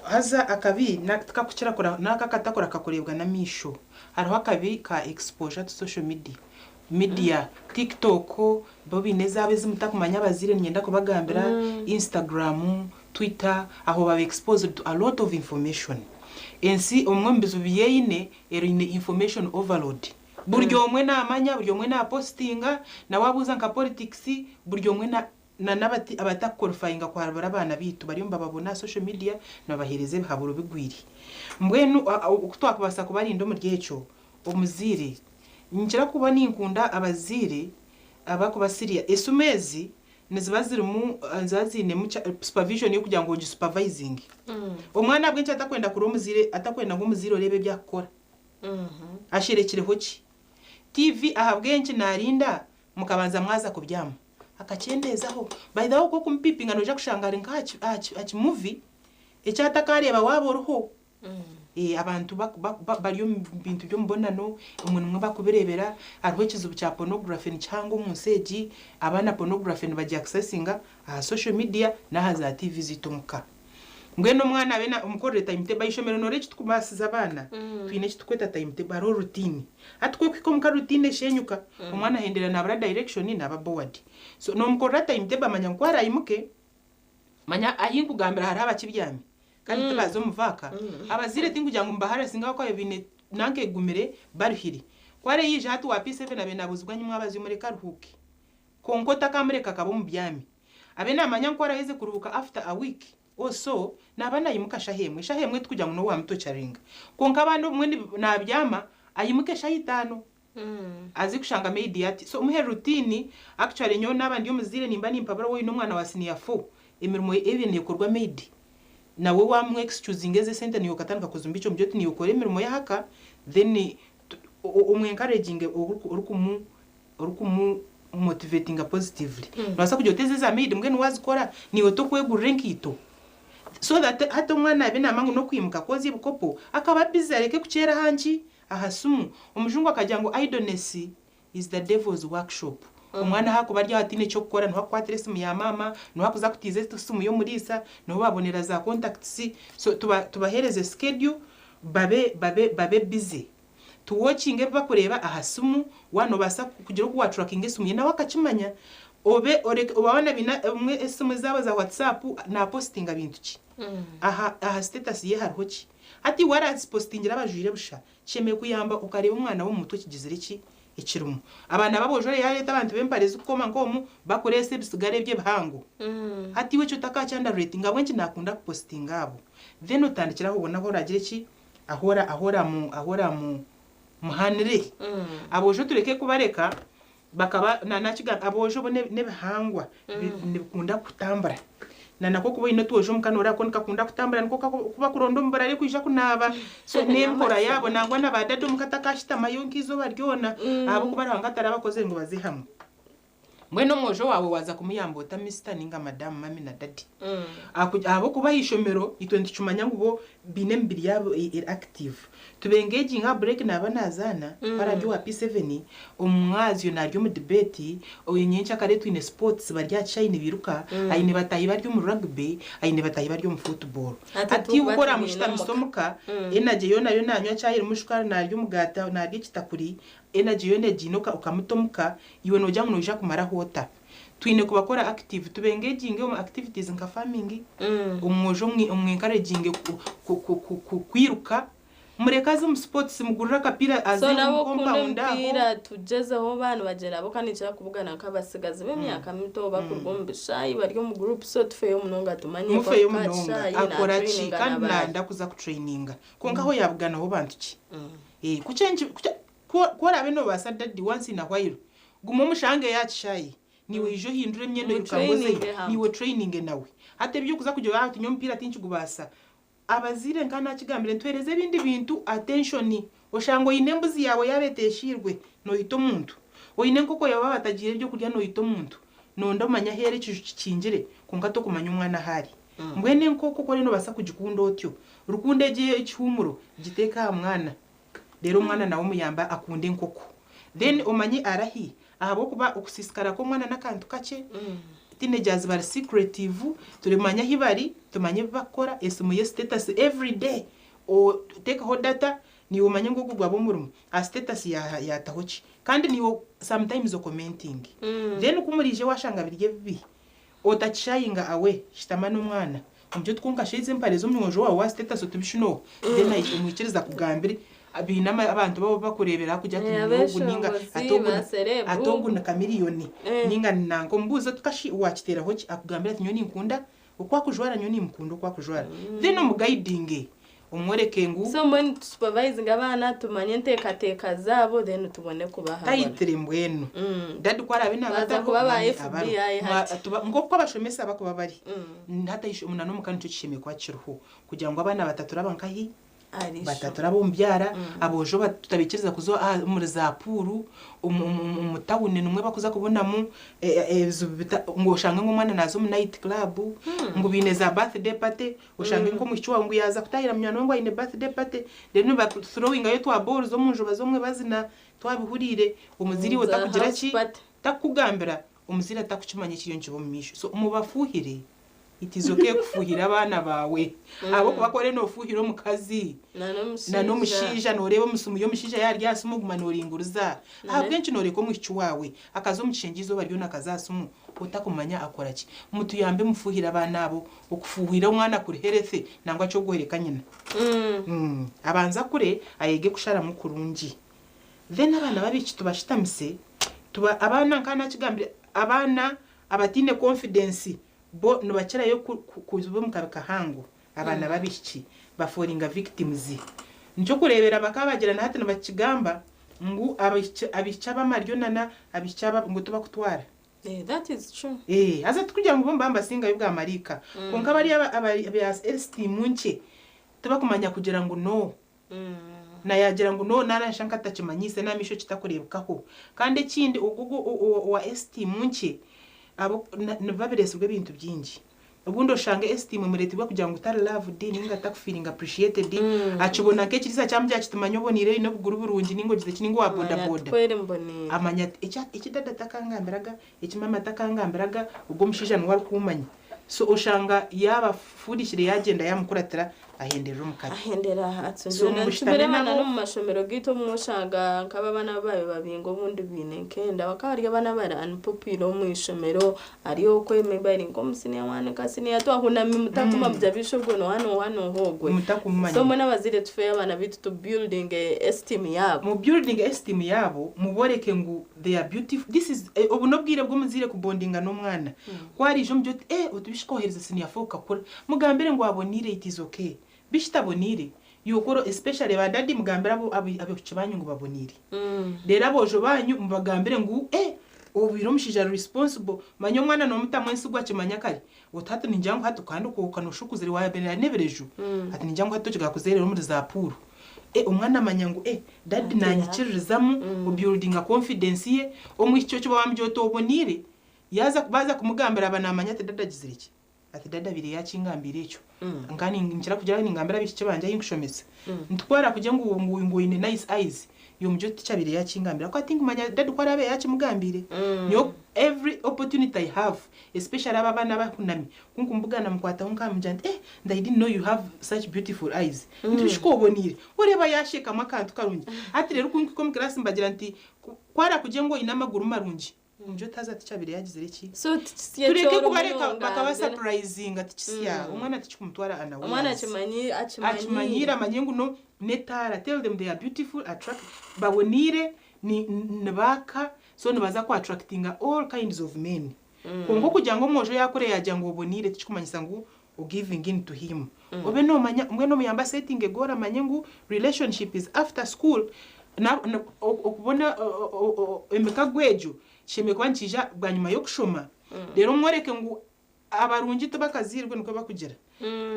Haza akabi tikakukira n'aka akatakura kakureebwa n'amaisho. Hariho akabi ka exposure to social media, media, TikTok, bo baine ezaabo ezi mutakumanya abazaire niinyenda kubagambira, Instagram, Twitter, aho baba exposed to a lot of information. Ensi obumwe omu bizibu bi eine, eine information overload. Buri omwe naamanya, buri omwe naapositinga, na waabuuza nka politics, buri omwe na na n'abati abatakuqualifyinga kuhabura abaana baitu bariyo nibababona aha social media nibabaheereza ebihaburo bigwire. Mbwenu oku twakubaasa kubarinda omuri ekyo, omuzaire, ninkira kuba ninkunda abazaire abakuba serious, esimu ezi niziba zirimu niziba ziinemu supervision y'okugira ngu ogisupervisinge. Omwana ahabw'enki atakwenda kureba omuzaire atakwenda ngu omuzaire oreebe ebi akukora? Asherekireho ki? TV ahabw'enki naarinda mukabanza mwaza kubyama? Akakyendeezaho. By the way okwo okumupipinga noija kushanga ari nk'aha aha ki movie eki atakaareeba waaba oriho. Abantu bari omu bintu by'omubonano, omwe nimwo barikubireebera. Hariho ekizibu kya pornography nikihango omu nsi egi. Abaana pornography nibagiaccessinga aha social media n'aha za TV zaitu omuka. Mbwenu omwana abe na omukorere timetable ah'eishomero nooreeba eki turikubaasiza abaana? Twine eki turikweta timetable hariho routine. Hati ku orikuhika omuka routine eshenyuka, omwana ahendera naabura direction naaba bored. So noomukorera timetable amanya ngu ku araimuke, manya ahi nkugambira hariho abakibyami kandi tibaaza omu vaaka. Abazaire tinkugira ngu nibaharassinga ahabw'okuba baine nanka egumire baruhire. Ku areija hati wa P7 abe naabuuzibwa nyowe mwabazi mureke aruhuuke. Kwonka otakamureka akaba omubyami. Abe namanya ngu ku araheze kuruhuuka after a week or so, naaba naimuka shaha emwe. Shaha emwe tikugira ngu n'owamutocharinga. Kwonka abandi obumwe nabyama aimuke eshaha itaano. Aze kushanga maid ati. So muhe routine, actually nyowe naaba ndi omuzaire nimba nimpabura waaba oine omwana wa senior four, emirimo ye nekorwa maid. Nawe wamu excusinga ezi esente niiwe okatandika kuzimbiikya omugire oti niiwe okore emirimo y'ahaka then omu encouraginge orikumu orikumu motivatinga positively. Nobaasa kugira oti ezi eza maid mbwenu wazikora niiwe tokwegurira enkaito? So that hati omwana abe namanya ngu nokwimuka kwozya ebikopo akaba busy areke kukyera aha nki? Aha simu. Omujungu akagira ngu idleness is the devil's workshop. Omwana ahakuba ari aho ataine kyokukora niho akukwatira esimu ya maama, niho akuza kutiiza esimu y'omuriisa, niho babonera za contacts so tubahereze schedule babe babe babe busy. Tuwokinge ebi bakureeba aha simu, waaba noobaasa kugira oku waatrackinga esimu ye nawe akakimanya. Obe oreke waaba baine obumwe esimu ezaabo za WhatsApp naapositinga bintu ki? Aha aha status ye hariho ki? Hati iwe arazipositingira aba ajwaire busha, kishemereire kuyamba okareeba omwana we omu mutwe kigizire ki ekirimu. Abaana b'aboojo yaareeta abantu b'empare zikukoma nk'omu bakureesa ebisigara ebyo ebihango. Hati iwe ekyo otakaakyandaratinga ahabw'enki naakunda kupositinga abo? Then otandikire aho obone ahu oraagire ki? Ahu ora ahu oramu ahu oramu muhanire. Aboojo tureke kubareka bakaba na nakigamba aboojo bo n'ebihangwa nibikunda kutambura. Na nakwo kuba oine otwojo omuka noreeba ku nikakunda kutambura nikwo kakuba kuronda omu burare kwija kunaaba. So n'enkora yaabo nangwa na ba dada omuka takashutamayo nk'eizooba ryona ahabw'okuba Ruhanga tarabakozire ngu baze hamwe. Mbwenu omwojo waawe waaza kumuyamba ota misita ninga madamu, mami na dadi? Ahabw'okuba aha ishomero itwe nitukimanya ngu bo baine emibiri yaabo eri active. Tuba engaginga aha break naaba naazaana, ku araabe owa P7, omu mwazyo naarya omu debate, nyenkyakare twine sports bari aha kishaayi nibiiruka, aine bataahi bari omu rugby, aine bataahi bari omu football. Hati iwe ku oraamushutamisa omuka, energy yoona ariyo naanywa chai erimu shukaari naarya omugaati naarya ekitakuri, Energy yoona egiine okamuta omuka, iwe nogira ngu noija kumaraho ota? Twine kubakora active, tuba engaginge omu activities nka farming, omwojo omu encouraginge kwiruka, mureke aze omu sports, mugurire akapiira aze So omu nabo okunda compound aho. omupiira tugyezeho ba nibagyenda bo kandi ninkira kubugana nk'abatsigazi b'emyaka mito bakuruga omu bishaayi bari omu group so tufeyo munonga tumanye ku Mufeyo akuka aha munonga, kishaayi akora ki natraininga kandi na baahi. nayenda kuza kutraininga kwonka aho yabuganaho bantu ki? Ku oraabe noobaasa daddy once in a while guma omushangeyo aha kishaayi naiwe oije ohindure emyenda oirukange ozeyo Mutraininge hamwe. naiwe otraininge nawe. Hati eby'okuza kugira oti nyowe omupiira tinkigubaasa. Abazaire nka nakigambire nituhereza ebindi bintu attention oshanga oine embuzi yaawe yaaba eteshiirwe noyita omuntu, oine enkoko yaawe baaba batagiire ebyokurya noyita omuntu, nonda omanye ahu eri ekiju kikingire kwonka tokumanya omwana ahu ari. Mbwenu enkoko ku oriyo nobaasa kugikunda otyo, rukundo egyo ey'ekihuumuro giteeke aha mwana reero omwana nawe omuyambe akunde enkoko. Then omanye arahi ahabw'okuba okusiisikara kw'omwana n'akantu kakye, teenagers bari secretive, turimanya ahi bari, tumanye ebi barikukora, esimu ye status everyday, oteekaho data naiwe omanye ngu ogu gwaba omurimo, aha status yaataho ki, kandi naiwe sometimes okomentinge. Then ku muriija waashanga biri ebibi, otakishayinga away, shutama n'omwana omugye oti kwonka shi ezi empare z'omwojo waawe wa status oti bishunoho, then omwikirize akugambire. Baine abantu baabo abu barikureebera kugira ati Eh, ni ogu ninga abeshongozi, ati ogu ba celeb. ati ogu ni Chameleone Eh. ninga ni nanka omubuuze oti kashi waakiteeraho ki akugambire ati nyowe ninkunda oku akujwara nyowe nimukunda oku akujwara then omugaidinge omworeke ngu So mbwenu tusupervisinge abaana tumanye enteekateeka zaabo then tubone kubahabura. tayitire mbwenu dadi ku araabe naaba Baaza atariho kuba ba manya FBI abariho. hati. Nk'oku abashomesa bakuba bari hati na n'omuka nikyo kishemereire kuba kiriho kugira ngu abaana bataturaba nkahi Batatura ab'omu byara, aboojo tutabaikiriza kuza omuri za puuru, omu tawuni nimwo bakuza kubonamu ebizibu ngu oshange ngu omwana naaza omu nayiti kiraabu, ngu baine za bathday party, oshange nk'omwishiki waawe ngu yaaza kutaahira munywani we ngu aine bathday party, reero nibaturowingayo twa boruzi omu nju baza omwe bazina, twabihuriire, omuzaire iwe takugira ki, takukugambira, omuzaire atakukimanya ekiriyo nikiba omu maisho. So mubafuuhire. It is okay kufuhira abaana baawe ahabw'okuba ku oriyo noofuhira omukazi na n'omushaija nooreeba omu simu y'omushaija yaaba ari aha simu oguma nooringuriza ahabw'enki nooreka omwishiki waawe akaza omu kishengye eizooba ryona akaza aha simu otakumanya akora ki? Mutuyambe mufuhire abaana abo, okufuhira omwana kuri healthy nangwa ky'oguhereka nyina. Abanze akure ayege kusharamu kurungi. Then abaana b'abaishiki tubashutamise tuba abaana nka naakigambire abaana abataine confidence Bo nibakirayo kuba omu kabi kahango abaana b'abaishiki baforinga victims. Nikyo kureebera bakaba bagira na hati nibakigamba ngu abaishiki ab'amaryo nana abaishiki aba ngu tibakutwara. That is true. Haza tikugira ngu bo nibaba nibasingayo bwa maraika kwonka bariya aba esteem nkye tibakumanya kugira ngu no. Na yaagira ngu no naarashusha nk'atakimanyiise n'amaisho kitakureebekaho. Kandi ekindi ogwo ogwo owa esteem nkye abo nibiba bireetsirwe ebintu bingi. Obundi oshanga esteem emureetirwe kugira ngu tari loved nainga takufiiringa appreciated, akibona nk'ekiriisa kyamugira kiti manya oboneire oine obuguru burungi nainga ogize ki nainga owa Amanya bodaboda. ati kweri mboneire. Amanya ati eki dada takangambiraga, eki maama takangambiraga, ogwo omushaija niwe arikuumanya. So oshanga yaaba afundikire yaagyenda yaamukuratira ahenderera omu kabi. Ahendera So atsunzire mushutame nitubireeba na nabo. n'omu mashomero gaitu obumwe oshanga nk'abo abaana abu baabaire babinga obundi baine nk'enda bakaba bari abaana abari unpopular omu ishomero ari okwe maybe ari nk'omu siniya wani nka siniya tu ahunami mutakuma mugye abaishe ogwe nooha nooha nooha ogwe. Mutakumumanya. So mbwenu abazaire tufeyo abaana baitu tu buildinge esteem yaabo. Mu buildinge esteem yaabo mubooreke ngu they are beautiful this is obu n'obwire bw'omuzaire kubondinga n'omwana. Ku ariija omugye oti eh oti bishi kohereza senior four okakura, mugambire ngu aboneire it is okay. Bishi taboneire, iwe kora especially ba daddy mugambire abaishiki banyu ngu baboneire. Reero aboojo banyu mubagambire ngu eh obwire omushaija ari responsible, manya omwana nomutamu ensigo akimanya kare, oti hati ningira ngu hati kandi okwo noshusha okuzire waaba n'ebireju, ati ningira ngu hati tokigaruka kuzeerera omuri za pool. Eh omwana amanya ngu eh daddy nanyikiririzamu, obuildinga confidence ye, omwishiki okiba wamugira oti oboneire, Yaaza baaza kumugambira aba naamanya ati dada agizire ki? Ati dada abaire yaakingambiire ekyo. Nka ninkira kugira ningambira abaishiki bangye ahi nkushomesa nti ku oraakugye ngu ngu ngu oine nice eyes, iwe omugye oti tikyabaire yaakingambira ahabw'okuba tinkumanya dadi ku araabe yaakimugambiire. Nyowe every opportunity I have especially abo abaana abahunami ku nkumubugana mukwataho nkamugira nti eh nti I didn't know you have such beautiful eyes. Nti bishi ku oboniire? Oreeba yaasheekamu akantu karungi. Hati reero ku nkuhika omu class mbagira nti ku oraakugye ngu oine amaguru marungi, Omugye otaza tikyabire yagizire ki? So tikisya Tureke ekyori kubareka munonga bakaba mbere. surprisinga tikisya. Omwana tikikumutwara Omwana unawares. akimanyi akimanyiire. Akimanyiire amanye ngu no n'etaara tell them they are beautiful attract baboniire ni nibaaka so nibaza ku attractinga all kinds of men. Kwonka okugira ngu omwojo yaakura yaagira ngu oboniire tikikumanyisa ngu ogiving in to him. Obe noomanya mbwenu omuyambe asetinge goal amanye ngu relationship is after school na okubona emikago egyo kishemereire kuba nikiija bwanyima y'okushoma reero omworeke ngu abarungi tibakazairwe nikwo bakugira.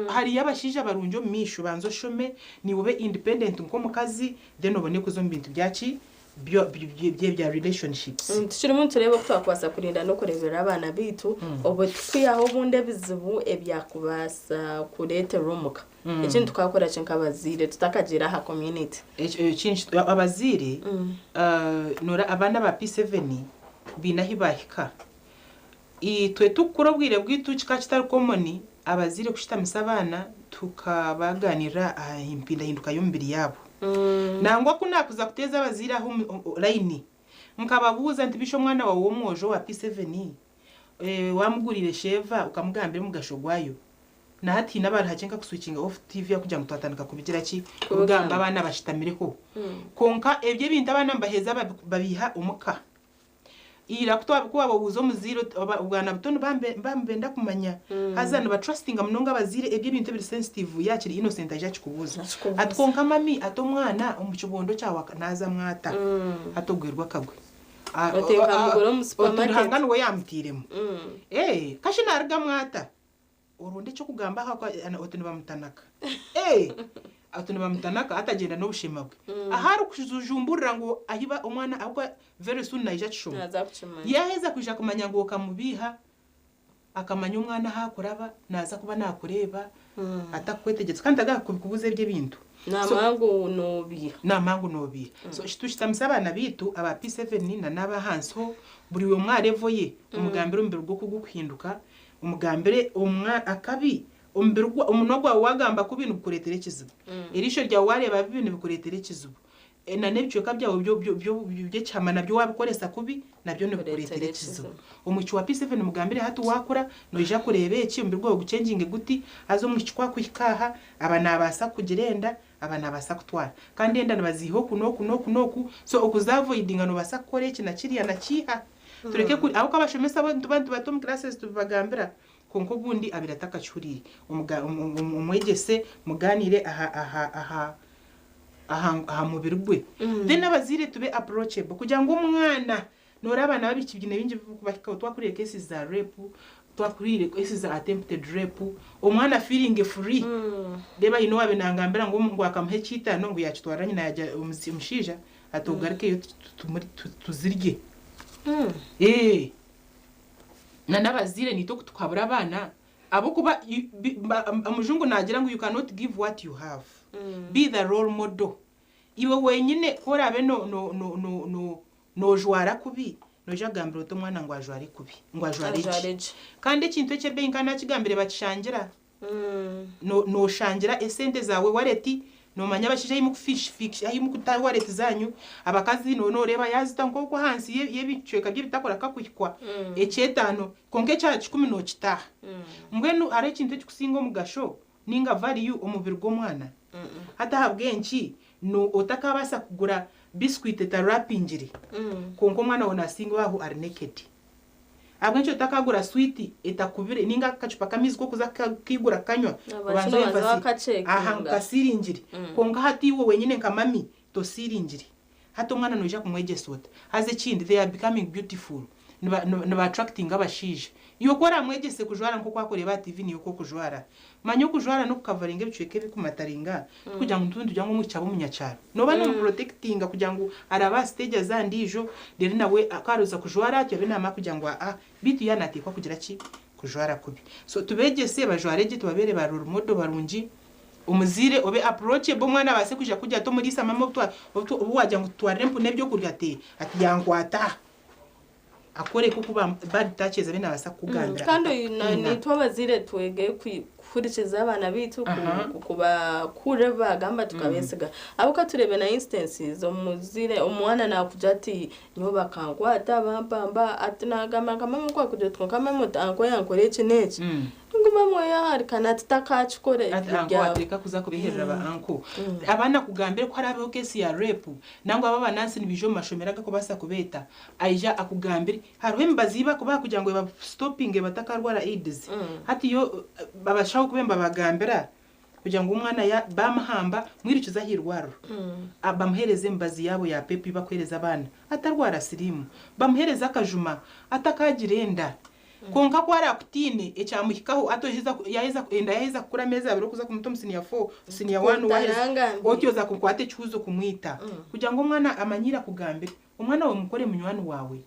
Hariyo abashaija barungi omu maisho, banza oshome, naiwe obe independent nk'omukazi then obone kuza omu bintu byaki by'ebya relationships. Tukirimu nitureeba oku twakubaasa kurinda n'okureeberera abaana baitu obwo tukwihaho obundi ebizibu ebyakubaasa kureeterwa omuka. Ekindi tukakora ki nk'abazaire tutakagiire aha community? Ekindi abazaire, noreeba abaana aba P7 baine ahu baahika. Itwe tukukura obwire bwaitu kikaba kitari common abazaire kushutamisa abaana tukabaganirira aha mpindahinduka y'omubiri yaabo. Nangwa ku naakuza kuteeza abazaire aha layini nkababuuza nti bisha omwana waawe w'omwojo owa P7 waamuguriire sheeva okamugambira omugasho gwayo? Na hati haine abari hakye nkakuswikinga off TV kugira ngu twatandika kubigira ki? Kubigamba abaana bashutamireho. Kwonka ebyo ebintu abaana nibaheeza babiiha omuka. Ira ku waabuuza omuzaire oti obwana buto nibaba nibenda kumanya haza nibatrustinga munonga abazaire ebyo ebintu ebiri sensitive yaakiri innocent aija akikubuuza. Ati kwonka mummy ati omwana omu kibondo kyawe naazamu ata? Hati ogwerwa akagwe. Oti nkamugura omu Oti supermarket. Ruhanga niwe yaamutairemu. Kashi naarugamu ata? Oronde eky'okugamba aha oti nibamutanaka. Ati nibamutanaka hati agyenda n'obushema bwe. Ahu arikujumburira ngu ahiba omwana ahabw'okuba very soon naija kishoma. Naaza kukimanya. Yaaheza kwija kumanya ngu okamubiiha, akamanya omwana ahu akuraba, naaza kuba naakureeba, atakukwetegyereza kandi tagakubuuza ebyo ebintu. Naamanya ngu noobiiha. Naamanya ngu noobiiha. So tushutamise abaana baitu aba P7 na n'ab'ahansi ho, buri omwe aha level ye, omugambire omubiri gwe oku gurikuhinduka, omugambire akabi, omubiri omunwa gwawe waagamba kubi nigukureetera ekizibu. Eriisho ryawe waareeba bibi nibikureetera ekizibu. Na n'ebicweka byawe by'ekihama nabyo waabikoresa kubi nabyo nibikureetera ekizibu. Omwishiki wa P7 mugambire hati waakura noija kureeba eki, omubiri gwawe guchenginge guti, haza omwishiki ku akuhika aha, aba naabaasa kugira enda, aba naabaasa kutwara. Kandi enda nibaziiha oku n'oku n'oku n'oku, so okuzaavoidinga noobaasa kukora eki na kiriya na kiiha. Tureke ahabw'okuba abashomesa bo nituba nitubata omu classes tubibagambira, kwonka obundi abaire atakakihuriire. Omwegyese mugaaniire aha aha aha aha aha mubiri gwe. Then abazaire tube approachable kugira ngu omwana, noreeba abaana b'abaishiki biine bingi ebirikubahikaho, twahurira cases za rape, twahuriire cases za attempted rape, omwana afeelinge free. Reeba haine owaabaire nangambira ngu ngu akamuha eky'eitaano ngu yaakitwarira nyina yaagira omushaija ati ogarukeyo tuzirye. Na n'abazaire naitwe oku tukuhabura abaana, ahabw'okuba omujungu naagira ngu you cannot give what you have. Be the role model. Iwe wenyine ku oraabe noojwara kubi, noija kugambira ota omwana ngu ajware kubi, ngu ajware Ajware gye? gye. Kandi ekintu eky'ebeeyi nka naakigambire bakishangira. Nooshangira esente zaawe wallet, noomanya abashaija ahi murikuta wallet zaanyu, abakazi nooreeba yaazita nk'oku ahansi y'ebicweka by'ebitakuri akakuhikwa eky'etaano, kwonka ekya kikumi nookitaaha. Mbwenu hariho ekintu ekirikusinga omugasho ninga value omubiri gw'omwana? Hati ahabw'enki otakaabaasa kugura biscuit etarapingire, kwonka omwana waawe naasinga aho ari naked? Ahabw'enki otakagura switi etakubire ninga akacupa k'amaizi k'okuza kukigura kukanywa Abantu obanze nibabanza oyemfasi bakacekinga. aha nkasiringire, kwonka hati iwe wenyine nka mami tosiringire. Hati omwana noija kumwegyesa ota? Haza ekindi they are becoming beautiful, niba attractinga abashaija. Iwe ku oramwegyese kujwara nk'oku arikureeba aha TV niiwe oku okujwara. Manya okujwara n'okukavaringa ebicweka ebirikumataringa tikugira ngu nitugira ngu omwishiki abe omunyakyaro. Nooba nomuprotectinga kugira ngu araba aha stage aze aha ndiijo reero nawe ku aroza kujwara atyo abe naamanya kugira ngu aa beitu yaaba naateekwa kugira ki? Kujwara kubi. So tubeegyese bajware gye tubabeere ba role model barungi. Omuzaire obe approachable omwana abaase kwija kugira ati omuriisa mama obu waagira ngu tutwarire empunu ebyokurya ati ati yankwata. Akworeke oku bad touches abe naabaasa kukugambira Kandi atakutiina. Nitwe abazaire twege kuhurikiza abaana baitu, kubakurira ebi bagamba tukabesiga. Ahabw'okuba tureebe na instances omuzaire omwana nakugira ati nyowe bakankwata bampamba, ati nagamba nka mama oku akugira oti kwonka mama oti uncle yankora eki n'eki. Ngu mama oyo aharikana ati takakikora Ati ebyo uncle byawe. ateeka kuza kubiherera ba uncle. Abaana kugambire ku haraabeho case ya rape, nangwa abo abanansi nibaija omu mashomero agakubaasa kubeeta, aija akugambire. Hariho emibazi ei bakubaha kugira ngu ebastopinge batakarwara AIDS. Hati yo abashaho kube nibabagambira kugira ngu omwana bamuhamba mwirukize aha irwariro. Bamuheereze emibazi yaabo ya PEP ei bakuheereza abaana atarwara siriimu. Bamuheereze akajuma atakagira enda. Konka ku arakutiine ekyamuhikaho ati oheza yaheza enda yaheza kukura ameezi abiri okuza kumuta omu siniya fo siniya wani waheza Tarangambire. oti oza kukwata ekihuuzo kumwita kugira ngu omwana amanyiire akugambire. Omwana waawe mukore munywani waawe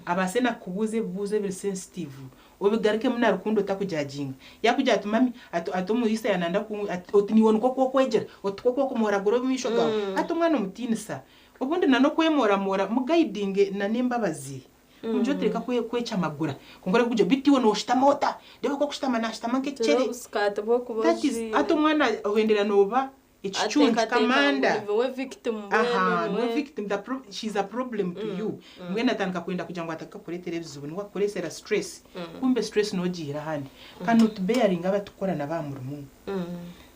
abaase nakukubuuza ebibuuzo ebiri sensitive obigarukemu na rukundo otakujajinga. Yakugira ati mummy ati ati omuriisa yananda ku ati oti niiwe nikwo kwokwegyera oti tikwo kwokumworagura omu maisho gaawe hati omwana omutiinisa obundi na n'okwemworamwora mugayidinge na n'embabazi. Mugye otireka kwecamagura kwonka oreke kugira beitu iwe noshutama ota reeba oku okushutama nashutama Turi nk'ekikyere obusikati bw'okuba that is ojwire. hati omwana ohendera nooba ekicuncu Ateekateeka ngu kamanda. niwe victim mbwenu Aha, niwe niwe victim, the pro, she's a problem to you. Mbwenu atandika kwenda kugira ngu atakakureetera ebizibu, niwe akukureesera stress. Kumbe stress noogihira ahandi. Kandi notubearinga abatukukora nabo aha murimo.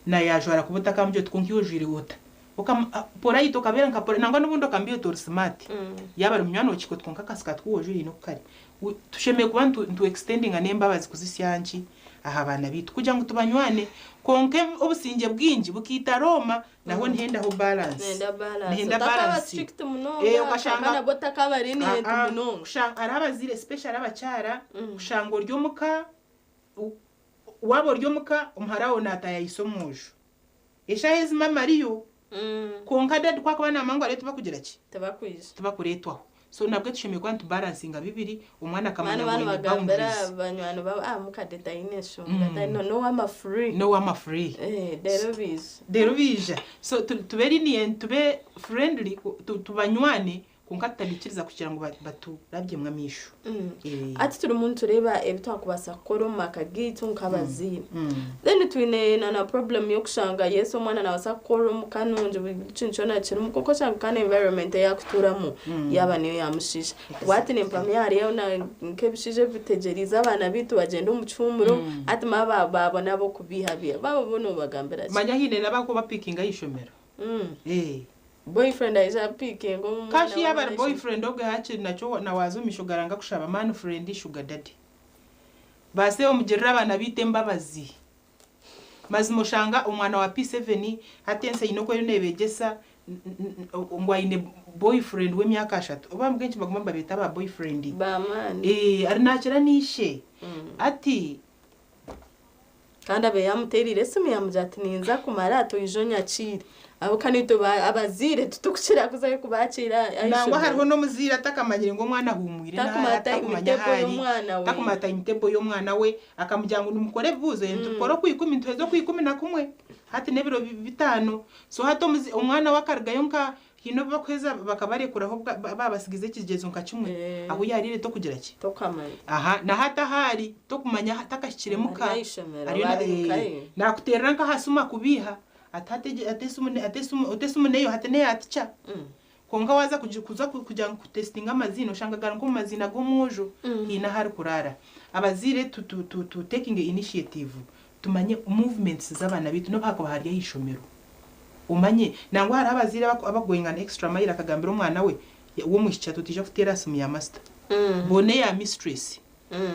Na yaajwara kubi otakamugira oti kwonka iwe ojwaire ota? Okam, polite okabeera nka polite, nangwa n'obundi okamubwira oti ori smart. Yaaba ari munywani wawe okihika oti kwonka akasikati ku ojwaire haine oku kari. Tushemereire kuba nitu extendinga n'embabazi kuzitsya aha nki? Aha baana baitu kugira ngu tubanywane. Kwonka obusingye bwingi bukaita Rooma, naho nihendaho balance. Nihenda balance. Nihenda Otakaba balance. strict munonga, Okashanga kwonka nabwo otakaba lenient munonga. Hariho abazaire especially abakyara, kushanga ori omuka, waaba ori omuka omuhara waawe naatayayisa omwojo. Eshaaha ezi maama ariyo, kwonka dadi ku akuba naamanya ngu ariyo tibakugira ki? Tibakwija. Tibakureetwaho. So nabwe tushemereire kuba nitubalansinga bibiri, omwana akamanya Banu ngu banu aine bagambira boundaries. banywani babo, ah mukade taine enshonga, taine n'owama free. N'owama free. Eh, reero biija. Reero biija. So tube lenient, tube friendly, tubanywane kwonka tutabaikiriza kugira ngu baturabyemu amaisho. Hati turimu nitureeba ebi twakubaasa kukora omu maka gaitu nk'abazaire. Then twine na na problem y'okushanga yes omwana naabaasa kukorera omuka nungi buri kintu kyona kirimu kwonka oshanga ka n'environment ei arikutuuramu yaaba niyo yaamushiisha. Obwo hati nimpamya hariyo na nk'ebishaija ebitegyereize abaana baitu bagyende omu kihuumuro hati maaba baabona ab'okubeihabeiha. Baaba bo noobagambira ki? Manya haine n'abarikuba bapiikinga aha ishomero. Boyfriend aija apiikinga omwana Kashi yaaba ari w'omu maisho. boyfriend ogwe hakiri nakyo na waaza omu maisho garanga kushaba man friend sugar daddy. Baase omugirire abaana baitu embabazi. Mazima oshanga omwana wa P7 hati ensi eine oku eriyo nebeegyesa ngu aine boyfriend w'emyaka ashatu. Oba mbwenu nibaguma nibabeeta ba boyfriend. Ba man. Ari nakira n'ishe. Hati. Kandi abe yaamuteereire esimu yaamugira ati, Ninza kumara ati oije onyakiire. Ahabw'okuba naitwe abazaire titurikukira kuzayo kubaakiira aha Nangwa ishomero. hariho n'omuzaire atakamanyire ngu omwana ahuumwire Takumanya n'aha, takumanya timetable ahu ari, y'omwana we. takumanya timetable y'omwana we, akamugira ngu nimukore ebibuuzo, nitukora okwikumi nituheza okwikumi na kumwe, hati n'ebiro bitaano. So hati omwana we akarugayo nka Haine obu bakuheza bakabarekuraho baabasigiza ekigyezo nka kimwe, ahu yaariire tokugira ki? Tokamanya. Aha, na hati ahu ari tokumanya takahikire muka. Ari aha ishomero, Ariyo oba ari nkahe? naakuteerera nk'aha simu akubiiha, ati hati egi ati esimu ati esimu oti esimu n'eyo hati n'eya tica. Kwonka waaza kuza kugira ngu kutesitinga amaziina oshanga gari nk'omu maziina g'omwojo, haine ahu arikuraara. Abazaire tu tu tu tu tekinge initiative tumanye movements z'abaana baitu n'obu haakuba hari aha ishomero. Omanye, nangwa hariho abazaire abakugoinga an extra mile akagambira omwana we w'omwishiki ati otaija kuteera aha simu ya master. Bona eya mistress.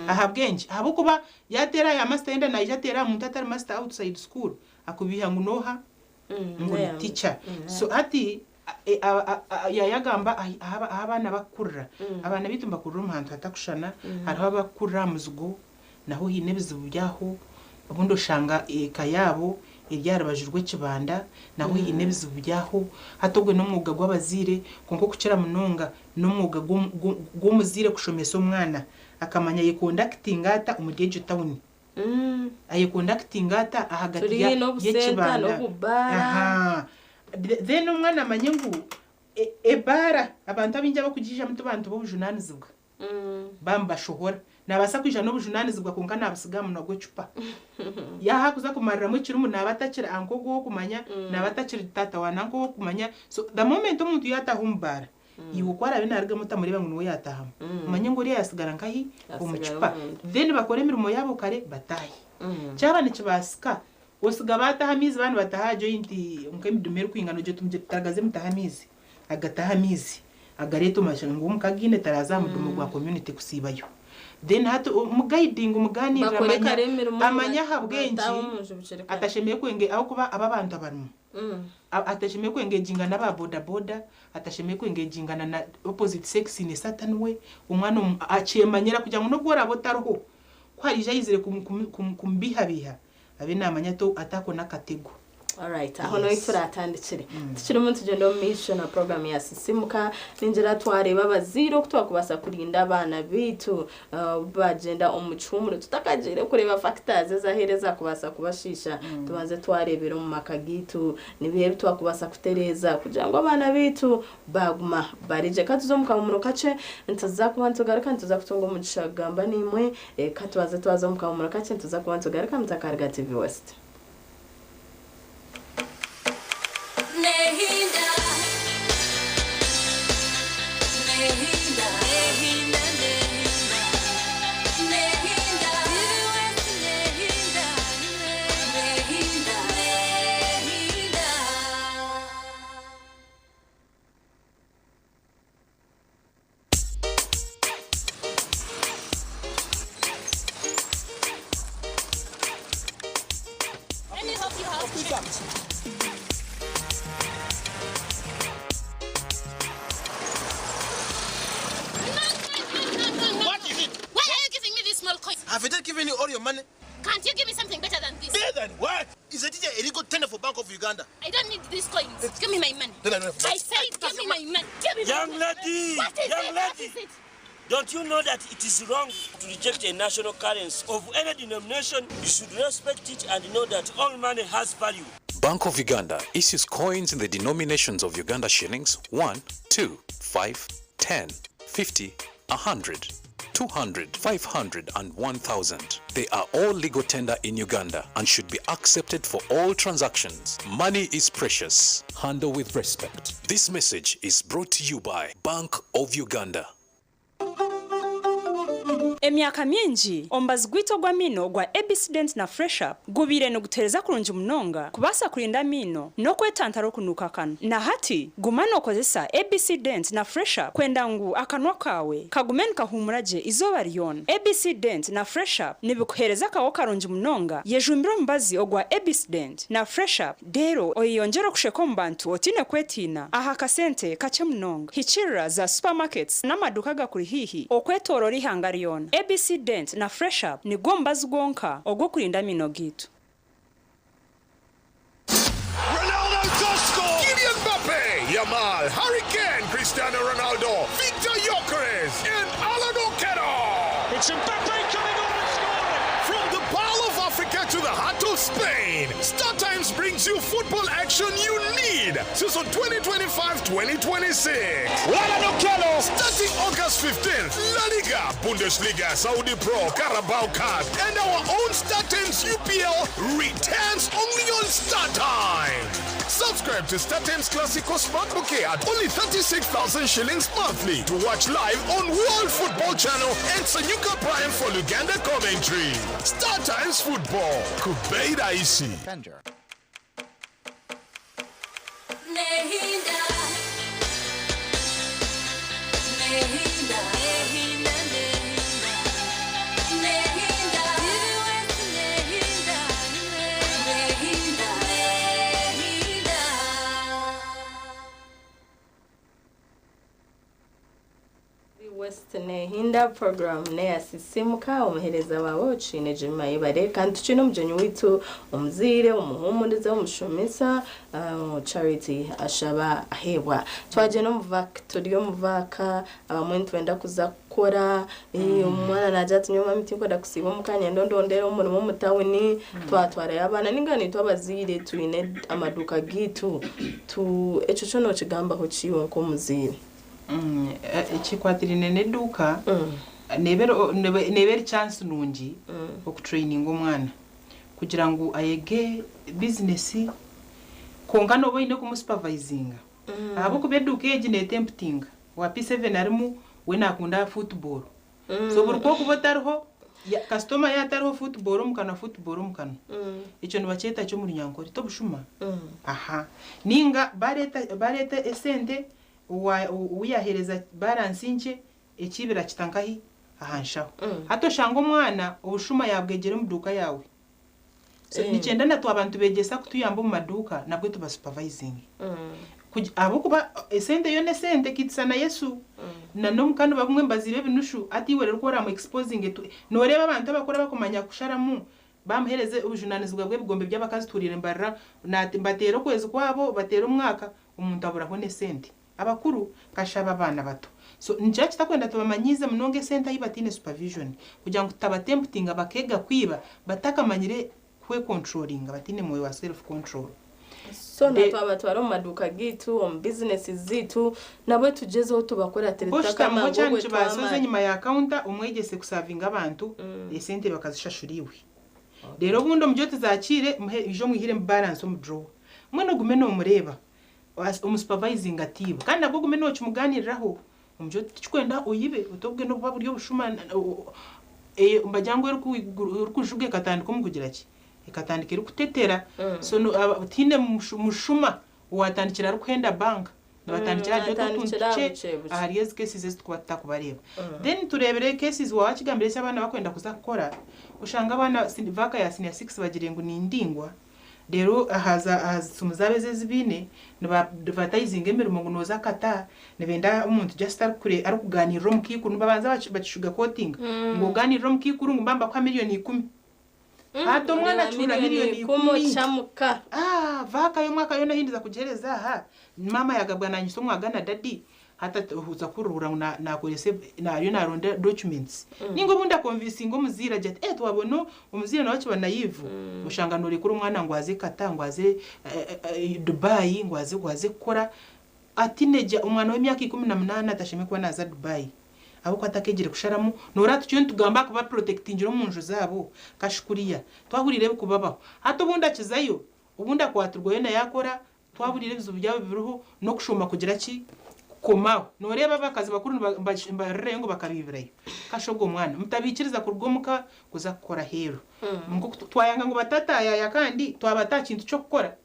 Ahabw'enki? Ahabw'okuba yateera aha ya master yenda naija ateere aha muntu atari master outside school akubiiha ngu n'oha? Ngu ni teacher. So hati yayagamba ahu abaana bakukurira. Abaana baitu nibakurira omu hantu hatakushushana. Hariho abakukurira aha muzigo Naho haine ebizibu byaho, obundi oshanga eka yaabo eri aha rubaju rw'ekibanda, naho haine ebizibu byaho. Hati ogwe n'omwoga gw'abazaire, kwonka okukira munonga n'omwoga gw'omuzaire kushomesa omwana akamanya ayekondakitinga ata omuri egyo tawuni. Ayekondakitinga ata ahagati Turi haihi n'obusenta, y'ekibanda. n'obubaara. Then omwana amanye ngu ebaara abantu abaingi abarikugiijamu ti bantu b'obujunaanizibwa. Baamubashohora. Naabaasa kwija n'obujunaanizibwa kwonka naabutsiga aha munwa gw'ecupa. Yaaha kuza kumariramu ekirimu naaba atakiri anko ogwo ow'okumanya, naaba atakiri taata wa nanka ow'okumanya. So the moment omuntu yaataaha omu baara, iwe oku araabe naarugamu otamureeba ngu niwe yaataahamu, omanye ngu oriya yaatsigara nkahi? Omu Yaasigara cupa. omunda. Then bakore emirimo yaabo kare bataahe. Kyaba nikibaasika, osiga baataha amaizi baaba nibataaha aha joint nk'emidumu erikwingana ogire oti mugire taragaze mutahe amaizi. Agataho amaizi agareeta omu mashanga ngu omuka againe taraaza aha mudumu gwa community kusiibayo. Then hati omuguidinge omugaaniirire Bakore amanye kare emirimo amanye ahabw'enki bataahe omu nju bukiri kare. atashemereire kwenge ahabw'okuba aba abantu abarimu atashemereire kwengagingana n'aba boda boda, atashemereire kwengagingana na opposite sex in a certain way, omwana omu akyemanyira kugira ngu n'obu oraabe otariho. Ku ariija aizire kumubiihabiiha, abe naamanya ati ati ako n'akatego. Alright, aho niho turatandikire. Tukirimu nitugyenda omu maisho na program ya Sisimuka. Ningira twareeba abazaire oku twakubaasa kurinda abaana baitu obu bagyenda omu kihuumuro tutakagiire kureeba factors ez'aheeru ezakubaasa kubashiisha. Tubanze twareebera omu maka gaitu nibiha ebi twakubaasa kutereeza kugira ngu abaana baitu baaguma bari gye. Ka tuze omu kahuumuro kakye, nituza kuba nitugaruka nituza kutunga omugisha kugamba naimwe. Ka tubanze twaza omu kahuumuro kakye nituza kuba nitugaruka mutakaruga TV West. Nehinda, nehinda, nehinda, nehinda, nehinda, nehinda, nehinda, nehinda. Let me help you out. What is it? Why are you giving me this small coin? Have I given you all your money? Can't you give me something better than this? Better than what? Is a teacher illegal tender for Bank of Uganda? I don't need these coins. Give me my money. Then I don't have I said give me my money. Give me my Young money. lady, What is young it? What lady. is it? Don't you know that it is wrong to reject a national currency of any denomination? You should respect it and know that all money has value. Bank of Uganda issues coins in the denominations of Uganda shillings 1, 2, 5, 10, 50, 100, 200, 500, and 1000. They are all legal tender in Uganda and should be accepted for all transactions. Money is precious. Handle with respect. This message is brought to you by Bank of Uganda. Emyaka mingi omubazi gwaitu ogw'amaino gwa ABC Dent na Fresh Up gubaire niguteereza kurungi munonga kubaasa kurinda amaino n'okwetantara okunuuka akanwa. Na hati guma nookozesa ABC Dent na Fresh Up kwenda ngu akanwa kaawe kagume nikahuumura gye eizooba ryona. ABC Dent na Fresh Up nibikuheereza akaho karungi munonga. Yejumbire omubazi ogwa ABC Dent na Fresh Up reero oyeyongyere okusheka omu bantu otaine kwetiina aha kasente kakye munonga. Hikirira za supermarkets n'amaduuka agakuri haihi okwetooroora eihanga ryona. ABC Dent na Fresh Up nigwo mubazi gwonka ogw'okurinda amaino gaitu. Ronaldo does score! Kylian Mbappe, Yamal, Harry Kane, Cristiano Ronaldo, Victor Gyökeres, and Alan Okello! It's Mbappe coming on and scoring! From the Pearl of Africa to the heart of Spain, Star Times brings you football action you need. Season 2025-2026. Alan Okello! Starting August 15th, La Liga, Bundesliga, Saudi Pro, Carabao Cup, and our own Star Times UPL returns only on Star Times. Subscribe to Star Times Classico Smart Bouquet at only 36,000 shillings monthly to watch live on World Football Channel and Sanyuka Prime for Uganda commentary. Star Times Football. Kubeida Isi. Nehinda, nehinda, nehinda, nehinda, nehinda, nehinda, nehinda. West Nehinda program neyasisimuka omuhereza wawe okiine Jemima Yebare kandi tukiine omugyenyi waitu omuzaire omuhumuriza omushomesa Charity Ashaba Ahebwa. Twagyenda omu vac turi omu vaaka abamwe nitwenda kuza kukora omwana naagira ati nyowe mami tinkwenda kusiiba omuka nyenda ondondere omurimo omu tawuni twatwarayo abaana ninga naitwe abazaire twine amaduuka gaitu tu ekyo kyo nookigambaho ki iwe nk'omuzaire? Ekikwatiraine n'eduuka neeba eri chance nungi okutraininga omwana kugira ngu ayege bizinesi kwonka nooba oine kumusupervisinga ahabw'okuba eduuka egi neetemputinga owa P7 arimu we naakunda football so buri kwokuba otariho kasitoma yaatariho football omu kanwa football omu kanwa ekyo nibakyeta ki omu runyankore tobushuma aha ninga bareeta bareeta esente ou yaaheereza baransi nkye ekiibira kita nkahi aha nshaho hati oshanga omwana obushuma yaabwegyera omu duuka yaawe so nikyenda natwe abantu beegyesa kutuyamba omu maduuka nabwe tubasupervisinge ahabw'okuba esente yo n'esente kitisa na Yesu. Na n'omuka nibabumwe nibaziiba ebinushu ati iwe reero ku oraamu exposinge tu nooreeba abantu abakuru abakumanya kusharamu bamuheereza obujunaanizibwa bw'ebigombe by'abakazi tuhuriire nibarira naati nibateera okwezi kwabo bateera omwaka omuntu aburaho n'esente. Abakuru kashaba abaana bato. So nikyo kitakwenda tubamanyiize munonga esente ahi bataine supervision kugira ngu tutabatemputinga bakeega kwiba batakamanyire kwecontrollinga bataine mwoyo wa self control. So na twabatwara omu maduuka gaitu, omu bizinesi zaitu, nabwe tugyezeho tubakuratire Oshutamiho tutakamanya ngu kyaba obwe nikibaasa oze twamara. enyima ya counter omwegyese kusavinga abantu esente bakazishashura iwe. Reero obundi omugye oti zakiire muhe ija omwihiremu balance omu drawer. Mbwenu ogume nomureeba omusupervisinge atiiba. Kandi nabwo ogume nokimuganiriraho omugye oti tikikwenda oyibe oti obwe nobuba buri obushuma nibagira ngu erikujuga ekatandika omu kugira ki? Ekatandika erikutetera. So tihaine mushuma owatandikire arikuhenda bank. Nibatandikira ahari otu otuntu Natandikira aha tukye bukye bukye. ahari ezi cases ezi turikuba tutakubareeba. Then tureebire cases waaba wakigambire eki abaana bakwenda kuza kukora, oshanga abaana vaaka ya senior six bagire ngu nindingwa, reero aha za aha simu zaabo ezi ezi baine niba advertisinga emirimo ngu nooza Qatar, nibenda omuntu just arikure arikugaaniirira omukaikuru nibabanza bakisugarcoatinga ngu ogaaniirire omukaikuru ngu mba nibakuha 100,000,000. Hati omwana Oreeba akihurira miliyoni miliyoni ikumi ikumi. okyamuka. Ah, vaaka y'omwaka yoona ei ndiza kugiheereza aha, maama yaagabwa naanyisa omwaga na dadi, hati oza kuhurira ngu naakoresa ariyo naaronda documents. Nainga obundi akonvinsinga omuzaire agira ati, eh twabona omuzaire nawe akiba naive, oshanga noorekura omwana ngu aze Qatar, ngu aze Dubai, ngu aze ngu aze kukora. A teenager, omwana w'emyaka 18 atashemereire kuba naaza Dubai. Ahabw'okuba takeegire kusharamu. Nooreeba tukiriyo nitugamba aha kuba protectingira omu nju zaabo, kashi kuriya. Twahuriire ebirikubabaho. Hati obundi akizayo, obundi akwatirwayo nayo akora, twahuriire ebizibu byabo biriho, n'okushoma kugira ki? Kukomaho. Nooreeba abakazi bakuru nibarirayo ngu bakabiibirayo. Kashi ogwo mwana. Mutabiikiriza kuruga omuka kuza kukora aheeru. Nk'oku twayanga ngu batataayaaya kandi twabata aha kintu ky'okukora.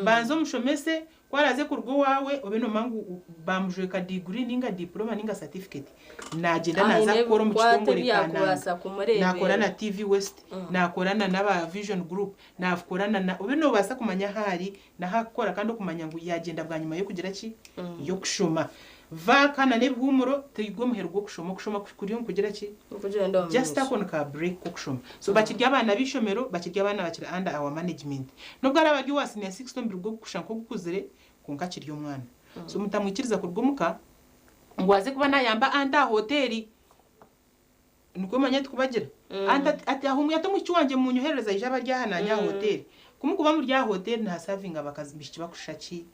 Banza omushomese, ku araaze kuruga owaawe obe noomanya ngu baamujweka diguri nainga diploma nainga certificate, naagyenda naaza Aine kukora omu ebikwate kitongore kananga. ebyakubaasa kumureeberera. Naakora na TV West, naakorana n'aba Vision Group, naakorana na obe noobaasa kumanya ahu ari n'ahu arikukora kandi okumanya ngu yaagyenda bwanyima y'okugira ki? Y'okushoma. Vaaka na n'ebihuumuro tigwo muheru gw'okushoma. Okushoma kuri omu kugira ki? Okugyenda omu Just maisho. ako ni ka break k'okushoma. So bakiri abaana b'eishomero, bakiri abaana bakiri under our management. N'obu araabe ari owa senior six omubiri gwe gukushusha nk'ogukuzire, kwonka akiri omwana. So mutamwikiriza kuruga omuka ngu aze kuba naayamba aunt aha hoteeri. Nikwo omanya tikubagira. Aunt ati, ati aho ati omwishiki wangye munyoherereze aije abe ari aha naanye aha hoteeri. Ku mukuba muri aha hoteeri nihasavinga abakazi baishiki bakushusha ki?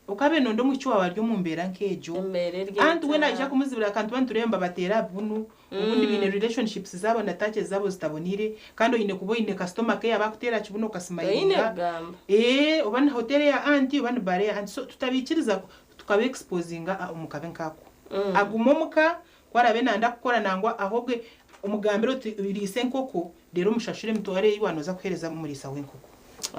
Okaabaire noyenda omwishiki waawe ari omu mbeera nk'egyo, Embeera eri aunt we eta? naija kumuzibira akantu tuba nitureeba nibabateera aha bibunu, obundi baine relationships zaabo na touches zaabo zitaboniire, kandi oine kuba oine customer care baakuteera aha kibunu Oine okasimayiringa. kugamba. Eeh, oba ni hoteeri eya aunt oba ni baara eya aunt. So tutabaikiriza tukaba exposinga omu kabi nk'ako. Agume omuka, ku araabe nayenda kukora nangwa ahobwe omugambire oti riisa enkoko reero omushashure emitwaro ei waaba nooza kuheereza omuriisa w'enkoko.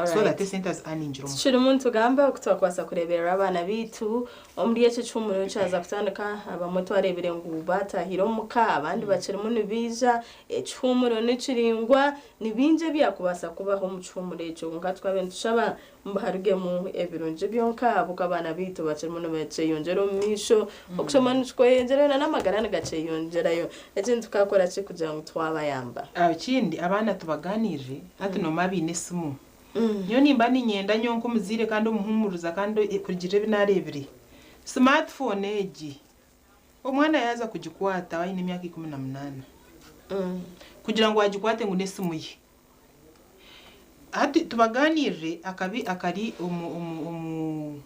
So that esente azi earningire omuka. Tukirimu nitugamba oku twakubaasa kureeberera abaana baitu omuri eki ekihumuro kyaza kutandika. Abamwe twareebire ngu baatahire omuka, abandi bakirimu nibaija. Ekihumuro nikiringwa, ni bingi ebyakubaasa kubaho omu kihumuro ekyo. Kwonka tukabe nitushaba ngu harugemu ebirungi byonka ahabw'okuba abaana baitu bakirimu nibakyeyongyera omu maisho. Okushoma nikikweyongyerayo na n'amagara nigakyeyongyerayo. Ekindi tukakora ki kugira ngu twabayamba? Ekindi abaana tubaganirire hati noomanya baine esimu. Nyowe nimba niinyenda nyowe nk'omuzaire kandi omuhuumuriza kandi kurugiirira ebi naareebire, smartphone egi omwana yaaza kugikwata aine emyaka 18 kugira ngu agikwate ngu n'esimu ye. Hati tubaganirire akabi akari omu omu omu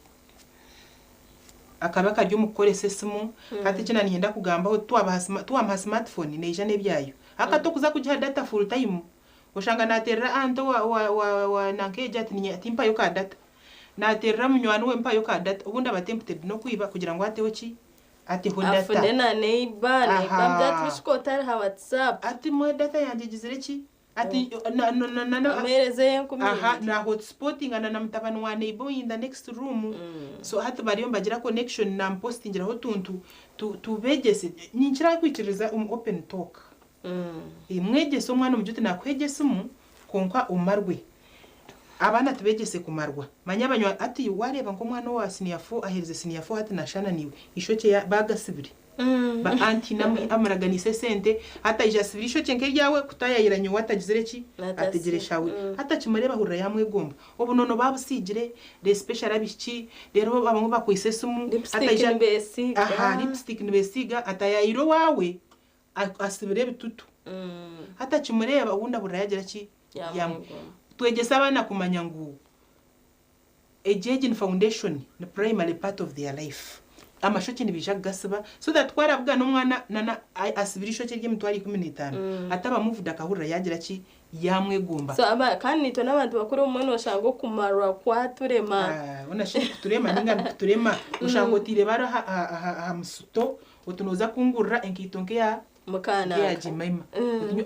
akabi akari omu kukoresa esimu. Hati eki naaniinyenda kugambaho twabaha twamuha smartphone neija n'ebyayo. Hati okuza kugiha data full time oshanga naateerera aunt owa wa wa wa nanka egi ati niinye ati mpayo ka data. Naateerera munywani we mpayo ka data. Obundi aba tempted n'okwiba kugira ngu ateho ki? Ateho data. Afune na neighbor, neighbor amugire ati Aha. bishika otari ha WhatsApp. Ati mwe data yangye egizire ki? Ati na na na na na Amuheerezeyo enkumi aha ibiri. na hotspotinga na na mutabani wa neighbor in the next room. So hati bariyo nibagira connection namupostingiraho otuntu tubegyese. Ninkira kwikiriza omu open talk. Mwegyese omwana omugire oti naakuha esimu kwonka omarwe. Abaana tubegyese kumarwa. Manya abanywa hati waareeba nk'omwana owa senior four aherize senior four hati naashana naiwe, eishokye bagasibire. Ba anti amuraganise esente hati aija asibire eishokye nk'eryawe kutayayira nyowe atagizire ki ategire shawe. Hati akimureeba ahurira yamwegomba. Obunono babusiigire, especially abaishiki, reero abamwe bakwaitse esimu. Lipstick nibeesiiga. Aha, lipstick nibeesiiga, atayayire owaawe asibire ebitutu. Hati akimureeba obundi ahurira yagira ki? Yamwegomba. Twegyese abaana kumanya ngu egi egi ni foundation, ni primary part of their life. Amashokye nibaija kugasiba so that ku arabugana omwana nana asibire eishokye ry'emitwaro 15, ataba moved akahurira yagira ki? Yamwegomba. So aba kandi naitwe n'abantu bakuru obumwe noshanga okumarwa kwaturema. Hoona shi nikuturema ninga nikuturema oshanga otaire baro aha musuto oti nooza kungurira enkaito nk'eya Mukaananka. Nk'eya Jemima.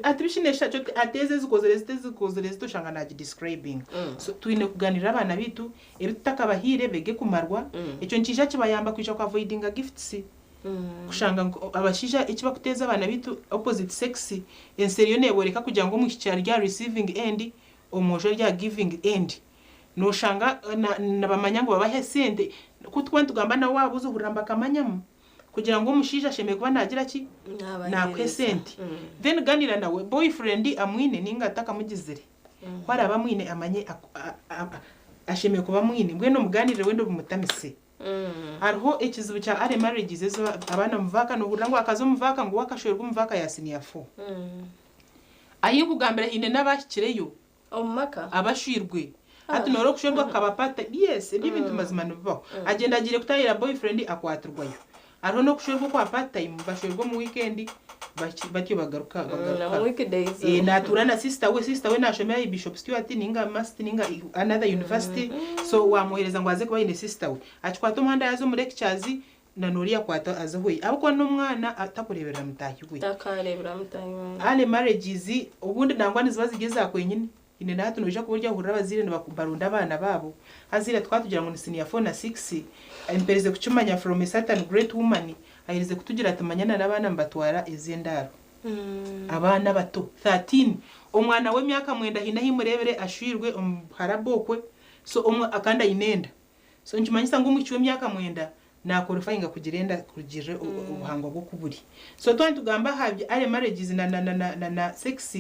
Ati bishi n'eshaki oti ati ezi ezikozire ziti ezikozire ziti oshanga naagidescribinga. So twine kuganirira abaana baitu ebi tutakabahaire beege kumarwa. Ekyo nikiija kibayamba kwija ku avoidinga gifts. Kushanga ngu abashaija eki bakuteeza abaana baitu opposite sex, ensi eriyo neebooreka kugira ngu omwishiki ari aha receiving end, omwojo ari aha giving end. Nooshanga nibamanya ngu babahe esente, ku turikuba nitugamba nabo waabuuza ohurira nibakamanyamu. Kugira ngu omushaija ashemereire kuba naagira ki? Naakuha esente. Then ganira nawe, boyfriend amwine ninga atakamugizire? Ku araabe amwine amanye ashemereire kuba amwine. Mbwenu omuganirire wenda obimutamise. Hariho ekizibu kya early marriages ezi abaana omu vaaka nohurira ngu akaza omu vaaka ngu we akashwerwa omu vaaka ya senior four. Ahi nkugambira haine n'abahikireyo. Omu maka? Abashwirwe. Hati noora okushwerwa kukaba part time. Yes, ebyo ebintu mazima nibibaho. Agyenda agiire kutaahirira boyfriend akwatirwayo. Hariho n'okushwerwa okwa part time, bashwerwa omu weekend batyo bagaruka Na mu weekdays. Eh, naatuura na sister we, sister we naashomera ahi Bishop Stuart ninga Must ninga another university, so waamwohereza ngu aze kuba aine sister we. Akikwata omuhanda yaaza omu lectures, na n'oriya akwata aza oweye. Ahabw'okuba n'omwana takureeberera mutaahi we. Takareebera mutaahi we. Early marriages obundi nangwa niziba ziri eza kwenyine. Haine na hati noija kuba ori ohurire abazaire nibaronda abaana baabo. Haza ira tukaba tugira ngu ni senior four na six. Mperize kukimanya from a certain great woman aherize kutugira ati manya na n'abaana nibatwara ez'endaaro. Abaana abato 13 omwana w'emyaka mwenda haine ahi mureebire ashwirwe omuharabu okwe so kandi aine enda. So nikimanyisa ngu omwishiki w'emyaka mwenda naaqualifyinga kugira enda kurugiirira obuhangwa bwe oku buri. So twaba nitugamba aha bya early marriages na na na na sex,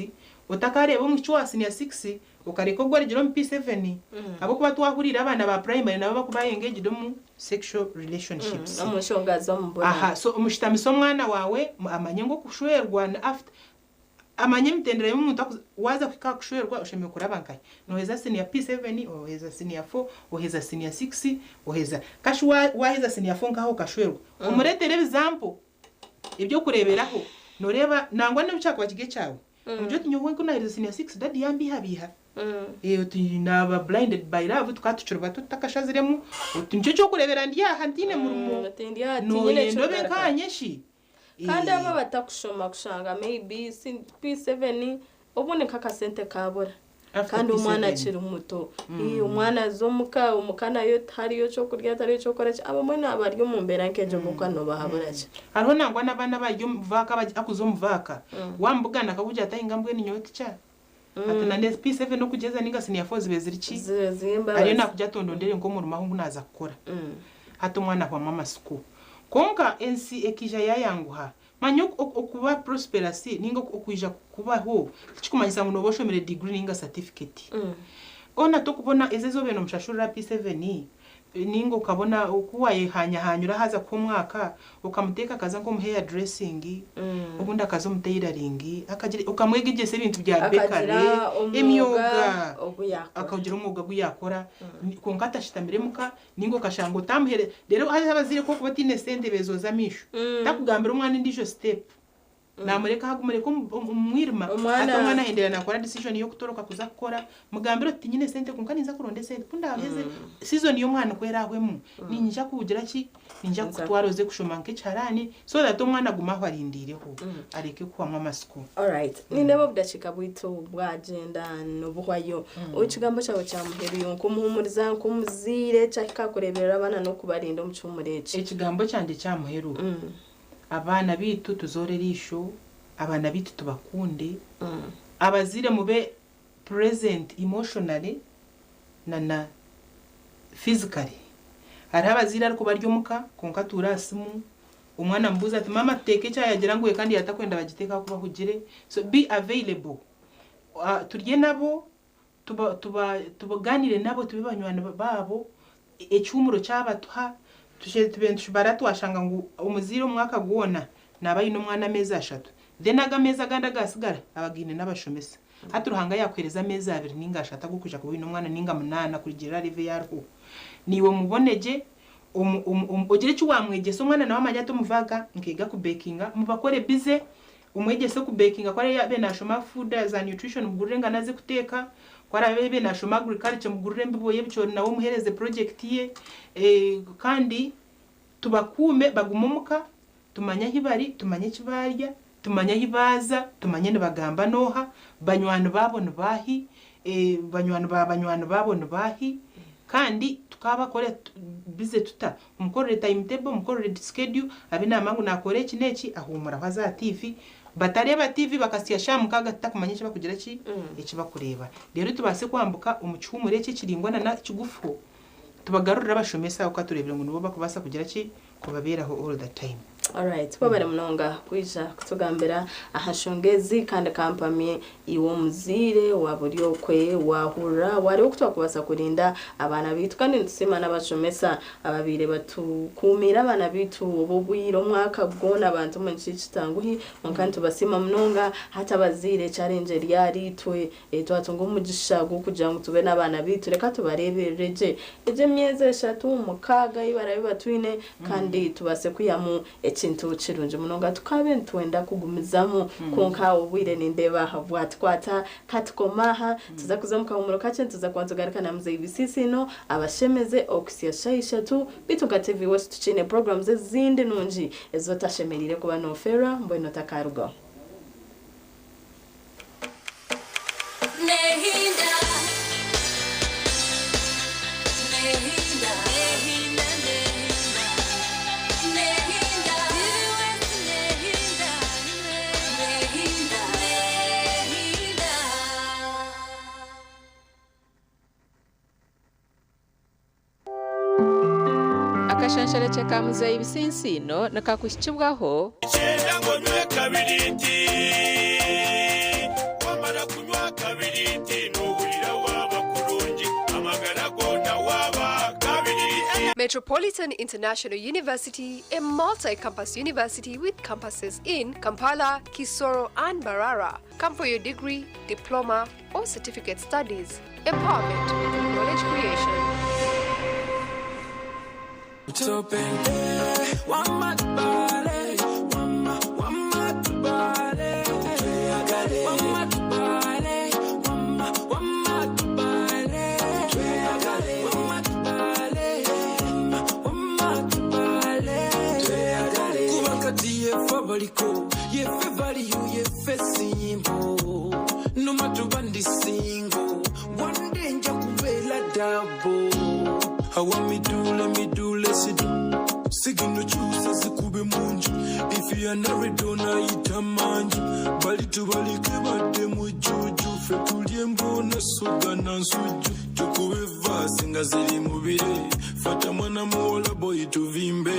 otakaareeba omwishiki owa senior six okareka ogwo arugire omu P7 ahabw'okuba twahuriire abaana ba primary nabo bakuba engaged omu sexual relationships. Omu nshonga z'omubonano. Aha, so omushutamise omwana waawe amanye ngu okushwerwa ni after Amanye emitendera y'omuntu akuza waaza kuhika aha kushwerwa oshemereire kuraba nkahi? Nooheza siniya P7, oheza siniya four, oheza siniya six, oheza. Kashi wa waaheza siniya four nkaho okashwerwa, omureetere ebizampo eby'okureeberaho. Nooreeba nangwa n'obu kyakuba kiri ekyawe, omugire oti nyowe ku naaherize siniya six dadi yambiihabiiha. Oti naaba blinded by love tukaba tukiri bato tutakashaziremu, oti nikyo ky'okureebera ndi aha ntaine murimo. Oti ndi aha tinyine Nooyenda obe ky'okugarukamu. nkaanye shi? Kandi abo abatakushoma kushanga maybe P7 obundi nk'akasente kabura After kandi omwana P7. akiri muto. Ii, omwana aza omuka, omuka nayo tihariyo kyokurya tihariyo kyokukora ki, abamwe nabari omu mbeera nk'egyo omuka nobahabura ki? Hariho nangwa n'abaana abari omu vaaka abakuza omu vaaka, wamubugana akakugira ati ayi nga mbwenu nyowe tica, ati na P7 okugyeza ninga senior four zibe ziri ki? Zibe ziri embabazi. Ariyo nakugira ati ondondere nk'omurimo ahu ngu naaza kukora. Hati omwana ahwamu amatsiko. Kwonka ensi ekaija yaayanguha. Manya okuba prosperous ninga okwija kubaho tikikumanyisa ngu nooba oshomire diguri ninga satifiketi. Hoona tokubona ezi ezi obaire noomushashurira P7 ninga okabona oku waayehaanyahaanyura haaza kuhwa omwaka okamuteeka akaza nk'omu hair dressing, obundi akaza omu tailoring, akagira okamwegyesa ebintu bya bakery, Akagira omwoga emyoga, ogu yaakora. Akagira omwoga ogu yaakora kwonka atashutamire muka Ninga okashanga otamuhere reero haza abazaire ku orikuba otaine sente bezoza amaisho takugambira omwana endiijo step namureka aho agumureka omu mwirima hati omwana ahendera nakora decision y'okutoroka kuza kukora mugambire oti tinyine sente kwonka ninza kuronda esente ku ndaheze season y'omwana ku erahwemu ninyija kugira ki ninyija kukutwara oze kushoma nk'ekiharani so that omwana agume aho arindiireho areke kuhwamu amatsiko. Alright. Nindeeba obudakiika bwaitu bwagyenda nibuhwayo. Ekigambo kyawe kya muheru nk'omuhuumuriza, nk'omuzaire, kyahika aha kureeberera abaana n'okubarinda omu kihuumuro eki. Ekigambo kyangye kya muheru, abaana baitu tuzoore eriisho, abaana baitu tubakunde, abazaire mube present emotionally na na physically. Hariho abazaire arikuba ari omuka kwonka atuura aha simu, Omwana amubuuza ati maama tuteeke echai agira ngu kandi yatakwenda bagiteeke ahakuba ahugire. So be available. Turye nabo, tuba tuba tugaaniire nabo tube banywani baabo, ekihuumuro kyabatuha, tushe tube nitubara twashanga ngu omuzaire omwaka gwona naaba aine omwana ameezi ashatu, then ago ameezi agandi agaatsigara aba againe n'abashomesa. Hati Ruhanga yaakuheereza ameezi abiri nainga ashatu ag'okwija kuba oine omwana nainga munaana kurugiirira aha level ei ariho, naiwe omubone gye, omu omu omu ogire eki waamwegyesa omwana nawe amanye ati omu vaaka nkeega kubekinga, mubakore bize, Omwegyese okubekinga ku araabe naashoma food za nutrition mugurire engano aze kuteeka, ku araabe naashoma agriculture mugurire embibo y'ebicoori nawe omuheereze project ye kandi tubakuume bagume omuka tumanye ahi bari, tumanye eki baarya, tumanye ahi baaza, tumanye nibagamba n'oha, banywani baabo ni baahi, banywani ba banywani baabo ni baahi kandi tukaabakora bize tuta? Omukorere time table, omukorere schedule, abe naamanya ngu naakora eki n'eki, ahuumuraho aze aha tiivi. Batareeba tiivi bakasya shaaha mukaaga tutakumanya eki barikugira ki, eki barikureeba. Reero tubaase kwambuka omu kihuumuro eki ekiraingwa na n'ekigufu, tubagarurire abashomesa ahabw'okuba tureebire ngu nibo barikubaasa kugira ki, kubabeeraho all the time. Alright, webare munonga kwija kutugambira aha nshonga ezi kandi kampamye iwe omuzaire waaba ori okwe waahurira waareeba oku twakubaasa kurinda abaana baitu kandi nitusiima n'abashomesa ababaire batukuumiire abaana baitu obu obwire omwaka gwona abantu mbwenu kiri kitanguhi kwonka nitubasiima munonga hati abazaire challenge eri ahariitwe Twatunga omugisha gw'okugira ngu tube n'abaana baitu, reka tubareeberere gye. Egyo emyezi eshatu, mukaaga ei baraabe batwine, kandi tubaase kwihamu ekintu kirungi munonga. Tukaabe nitwenda kugumizamu, kwonka obwire nindeeba bwatukwata. Ka tukome aha, tuza kuza omu kahuumuro kakye, nituza kuba nitugaruka na Muzeeyi Bisiisino abashemeze okuhitsya shaaha ishatu. Beitu nka TV West tukiine puroguraamu ezindi nungi ezi otashemereire kuba noofeerwa mbwenu otakaarugaho. Nehinda, nehinda, nehinda, nehinda, nehinda, nehinda, nehinda. Akashansharekye ka Muzeeyi Bisinsiino nikakuhikibwaho. Kyenda ngu onywe kabiriiti. Wamara kunywa kabiriiti nohurira waaba kurungi, amagara goona waaba kabiriiti. Metropolitan International University, a multi-campus university with campuses in Kampala, Kisoro and Mbarara. Come for your degree, diploma or certificate studies. Empowerment through knowledge creation. Kuba kati yefe abaliko yefe valiyu yefe simbo noma tuba ndi single one day nja kubeera dabo awa midule midule sidu sigino kyusa zikube munju if you are not ready onayita manju bali tubalike badde mu juju ffe tulye mbona suga na nsujju tukube vaasi nga ziri mu bire fata mwana muwola boyi tuvimbe.